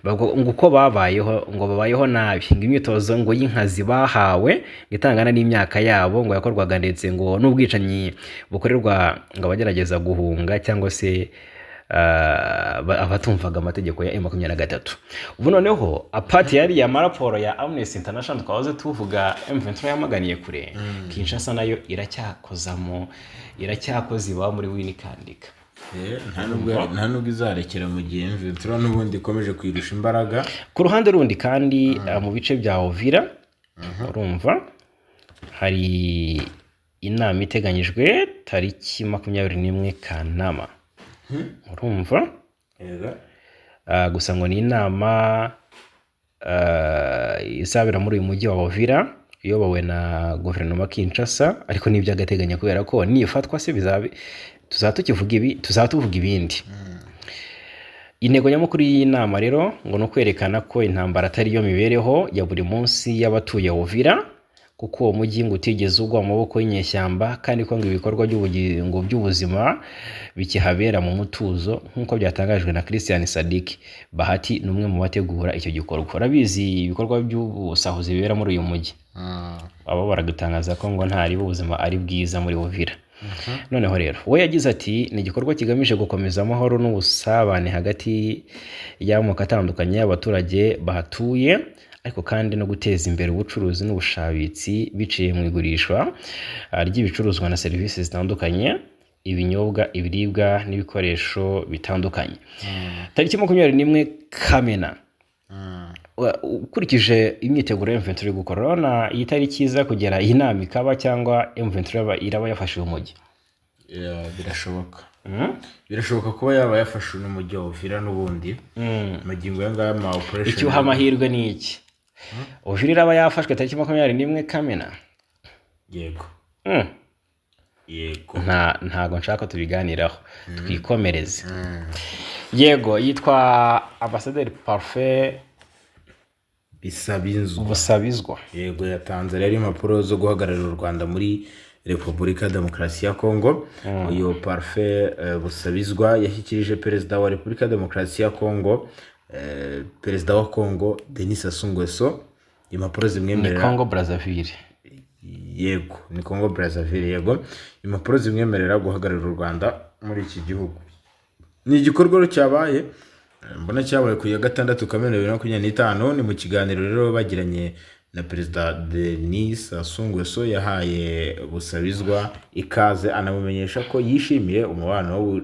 bavuga ngo uko babayeho, ngo babayeho nabi, ngo imyitozo ngo y'inkazi bahawe ngo itangana n'imyaka yabo ngo yakorwaga, ndetse ngo n'ubwicanyi bukorerwa ngo abagerageza guhunga cyangwa se abatumvaga amategeko ya M23. Ubu noneho apart yari ya maraporo ya Amnesty International twahoze tuvuga M23 yamaganiye kure, Kinshasa nayo iracyakozamo, iracyakoze iba muri winikandika. Nta nubwo izarekera mu gihe M23 n'ubundi ikomeje kwirusha imbaraga. Ku ruhande rundi kandi, mu bice bya Uvira, urumva, hari inama iteganyijwe tariki 21 Kanama, urumva. Gusa ngo ni inama izabera muri uyu mujyi wa Uvira iyobowe na guverinoma Kinshasa, ariko ni iby'agateganyo kubera ko nifatwa se bizabe tuzaba tukivuga ibi, tuzaba tuvuga ibindi. Intego nyamukuru y'iyi nama rero ngo ni ukwerekana ko intambara atari yo mibereho ya buri munsi y'abatuye Uvira, kuko uwo mujyi ngo utigeze ugwa mu maboko y'inyeshyamba, kandi ko ngo ibikorwa by'ubugingo by'ubuzima bikihabera mu mutuzo, nk'uko byatangajwe na Christian Sadiki Bahati, ni umwe mu bategura icyo gikorwa. Urabizi ibikorwa by'ubusahuzi bibera muri uyu mujyi, abo baragutangaza ko ngo ntari ubuzima ari bwiza muri Uvira. Noneho rero we yagize ati: "Ni igikorwa kigamije gukomeza amahoro n'ubusabane hagati y'amoko atandukanye y'abaturage bahatuye, ariko kandi no guteza imbere ubucuruzi n'ubushabitsi biciye mu igurishwa ry'ibicuruzwa na serivisi zitandukanye, ibinyobwa, ibiribwa n'ibikoresho bitandukanye." Tariki 21 Kamena, ukurikije imyiteguro ya M23 iri gukora, urabona iyi tariki iza kugera iyi nama ikaba, cyangwa M23 iraba yafashe uyu mujyi? Yeah, birashoboka. Birashoboka kuba yaba yafashe uno mujyi wa Uvira n'ubundi. Magingo aya ngaya ama operation Icyo uha amahirwe ni iki? Uvira iraba yafashwe tariki 21 Kamena? Yego. Yego. Ntago nshaka ko tubiganiraho, twikomereze. Yego, yitwa Ambasaderi Parfait Bisabinzwa. Busabizwa. Yego, yatanze rero impapuro zo guhagararira u Rwanda muri Repubulika ya Demokarasi ya Kongo. Uyu Parfait Busabizwa yashyikirije Perezida wa Repubulika ya Demokarasi ya Kongo, Perezida wa Kongo Denis Sassou Nguesso, impapuro Ni zimwemerera Congo Brazzaville. Yego, ni Congo Brazzaville. Yego, impapuro zimwemerera guhagararira u Rwanda muri iki gihugu. Ni igikorwa rero cyabaye, mbona cyabaye ku ya 6 Kamena 2025. Ni mu kiganiro rero bagiranye na Perezida Denis Sassou Nguesso, yahaye Busabizwa ikaze, anamumenyesha ko yishimiye umubano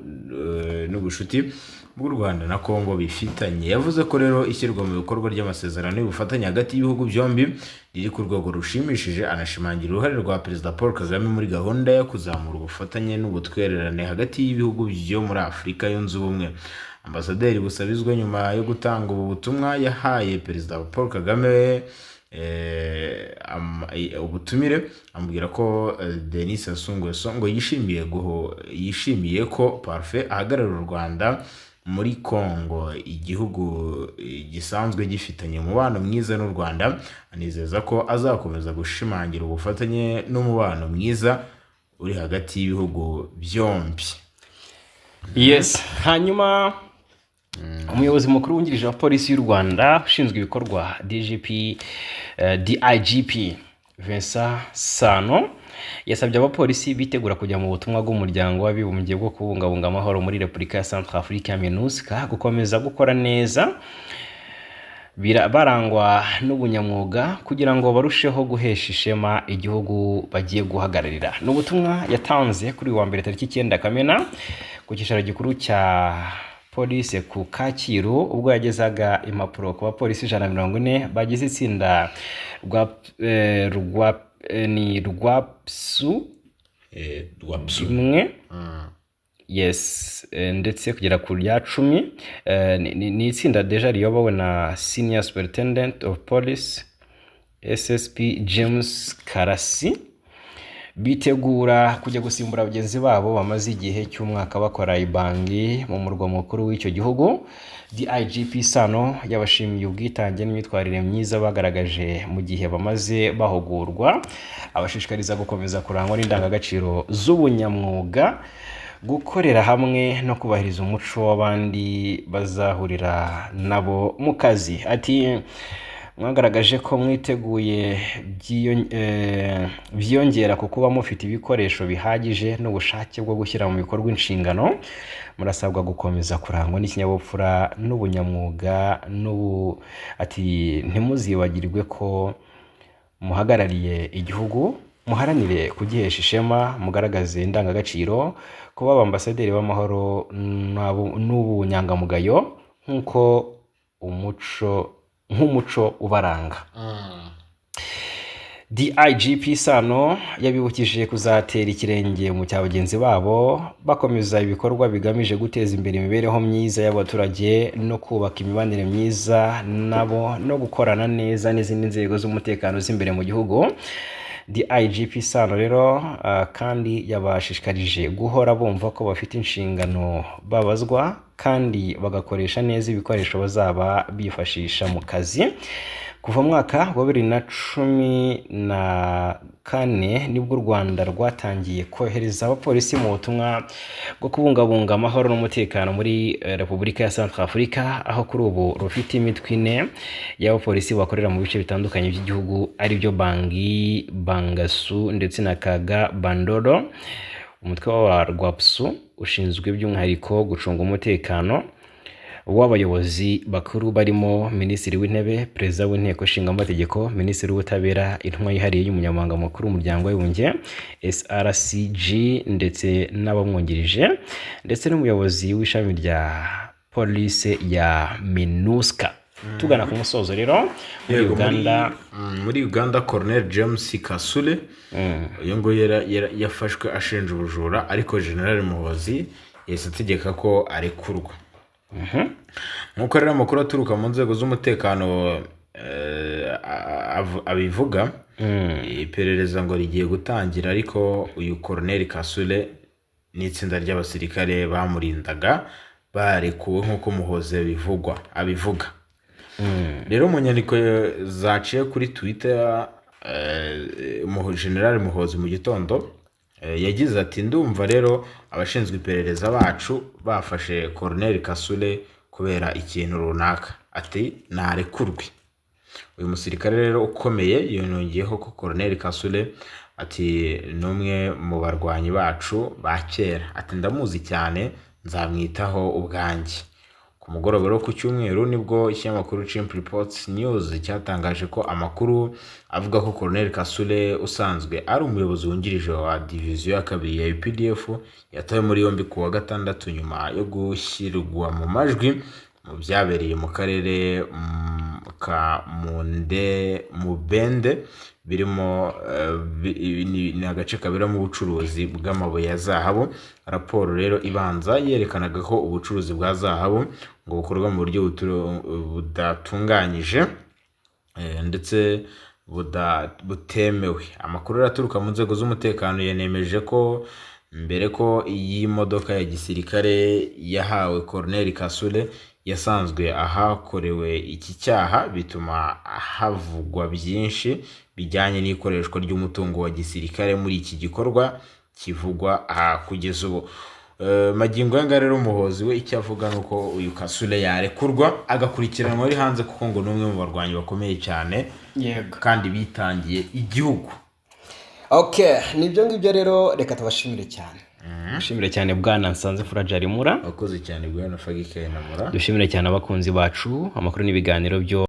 n'ubucuti bw'u Rwanda na Congo bifitanye. Yavuze ko rero ishyirwa mu bikorwa ry'amasezerano y'ubufatanye hagati y'ibihugu byombi riri ku rwego rushimishije, anashimangira uruhare rwa Perezida Paul Kagame muri gahunda yo kuzamura ubufatanye n'ubutwererane hagati y'ibihugu byo muri Afurika Yunze Ubumwe. Ambasaderi Busabizwa, nyuma yo gutanga ubu butumwa, yahaye Perezida Paul Kagame ubutumire, amubwira ko Denis Sassou Nguesso ngo yishimiye ko Parfait ahagararira u Rwanda muri Congo, igihugu gisanzwe gifitanye umubano mwiza n'u Rwanda, anizeza ko azakomeza gushimangira ubufatanye n'umubano mwiza uri hagati y'ibihugu byombi. Yes, hanyuma umuyobozi mukuru wungirije wa Polisi y'u Rwanda ushinzwe ibikorwa, DGP, DIGP Vincent Sano, yasabye abapolisi bitegura kujya mu butumwa bw'Umuryango w'Abibumbye bwo kubungabunga amahoro muri Repubulika ya Centrafrique, MINUSCA, gukomeza gukora neza barangwa n'ubunyamwuga kugira ngo barusheho guhesha ishema igihugu bagiye guhagararira. Ni ubutumwa yatanze kuri uyu wa mbere tariki 9 Kamena ku cyicaro gikuru cya polisi ku Kacyiru, ubwo yagezaga impapuro ku bapolisi 140 bagize itsinda rwa ni rwa psu Rwapsu. Imwe, yes, ndetse kugera ku rya 10. Ni itsinda déjà riyobowe na Senior Superintendent of Police, SSP James Karasi, bitegura kujya gusimbura bagenzi babo bamaze igihe cy'umwaka bakora ibangi mu murwa mukuru w'icyo gihugu. DIGP Sano yabashimiye ubwitange n'imyitwarire myiza bagaragaje mu gihe bamaze bahugurwa, abashishikariza gukomeza kurangwa n'indangagaciro z'ubunyamwuga, gukorera hamwe no kubahiriza umuco w'abandi bazahurira nabo mu kazi. Ati: "Mwagaragaje ko mwiteguye, byiyongera ku kuba mufite ibikoresho bihagije n'ubushake bwo gushyira mu bikorwa inshingano. Murasabwa gukomeza kurangwa n'ikinyabupfura n'ubunyamwuga n'ubu." Ati: "Ntimuzibagirwe ko muhagarariye igihugu, muharanire kugihesha ishema, mugaragaze indangagaciro, kuba abambasaderi b'amahoro n'ubunyangamugayo nk'uko umuco nk'umuco ubaranga." DIGP Sano yabibukije kuzatera ikirenge mu cya bagenzi babo, bakomeza ibikorwa bigamije guteza imbere imibereho myiza y'abaturage no kubaka imibanire myiza nabo, no gukorana neza n'izindi nzego z'umutekano z'imbere mu gihugu. DIGP Sano rero kandi yabashishikarije guhora bumva ko bafite inshingano babazwa, kandi bagakoresha neza ibikoresho bazaba bifashisha mu kazi. Kuva mu mwaka wa 2014 nibwo u Rwanda rwatangiye kohereza abapolisi mu butumwa bwo kubungabunga amahoro n'umutekano muri Repubulika ya Centrafrica, aho kuri ubu rufite imitwe ine y'abapolisi bakorera mu bice bitandukanye by'igihugu, aribyo Bangi, Bangasu ndetse na Kaga Bandoro. Umutwe wa Rwapsu ushinzwe by'umwihariko gucunga umutekano w'abayobozi bakuru barimo Minisitiri w'Intebe, Perezida w'Inteko Ishinga Amategeko, Minisitiri w'Ubutabera, Intumwa yihariye y'Umunyamabanga Mukuru w'Umuryango w'Abibumbye SRCG ndetse n'abamwungirije, ndetse n'umuyobozi w'ishami rya polisi ya MINUSCA. Tugana ku musozo rero, muri Yego, Uganda. Muri Uganda, Colonel James Kasule, uyu nguyu yafashwe ashinja ubujura, ariko General Muhozi yahise ategeka ko arekurwa. Nk'uko rero amakuru aturuka mu nzego z'umutekano abivuga, iperereza ngo rigiye gutangira, ariko uyu Colonel Kasule n'itsinda ry'abasirikare bamurindaga barekuwe nk'uko Muhozi abivuga. Rero mu nyandiko zaciye kuri Twitter, General Muhozi mu gitondo yagize ati: "Ndumva rero abashinzwe iperereza bacu bafashe Colonel Kasule kubera ikintu runaka." Ati: "Narekurwe." Uyu musirikare rero ukomeye yonongeyeho ko Colonel Kasule, ati: "Ni umwe mu barwanyi bacu ba kera." Ati: "Ndamuzi cyane, nzamwitaho ubwanjye." Ku mugoroba rero ku cyumweru nibwo ikinyamakuru Chimp Reports News cyatangaje ko amakuru avuga ko Colonel Kasule, usanzwe ari umuyobozi wungirije wa diviziyo ya kabiri ya UPDF, yatawe muri yombi ku wa gatandatu nyuma yo gushyirwa mu majwi mu byabereye mu karere ka Munde Mubende, birimo ni agace kaberamo ubucuruzi bw'amabuye ya zahabu. Raporo rero ibanza yerekanaga ko ubucuruzi bwa zahabu ngo bukorwa mu buryo budatunganyije ndetse butemewe. Amakuru rero aturuka mu nzego z'umutekano yanemeje ko mbere ko iyi modoka ya gisirikare yahawe Colonel Kasule yasanzwe ahakorewe iki cyaha, bituma havugwa byinshi bijyanye n'ikoreshwa ry'umutungo wa gisirikare muri iki gikorwa kivugwa aha kugeza ubu. Magingo aya ngaya rero, Umuhozi we icyo avuga ni uko uyu Kasule yarekurwa agakurikiranwa ari hanze, kuko ngo ni umwe mu barwanyi bakomeye cyane kandi bitangiye igihugu. Okay, nibyo ngibyo rero, reka tubashimire cyane. Dushimire cyane Bwana Nsanze Furaja Rimura. Wakoze cyane, Bwana Fagike Namura. Dushimire cyane abakunzi bacu, amakuru n'ibiganiro byo.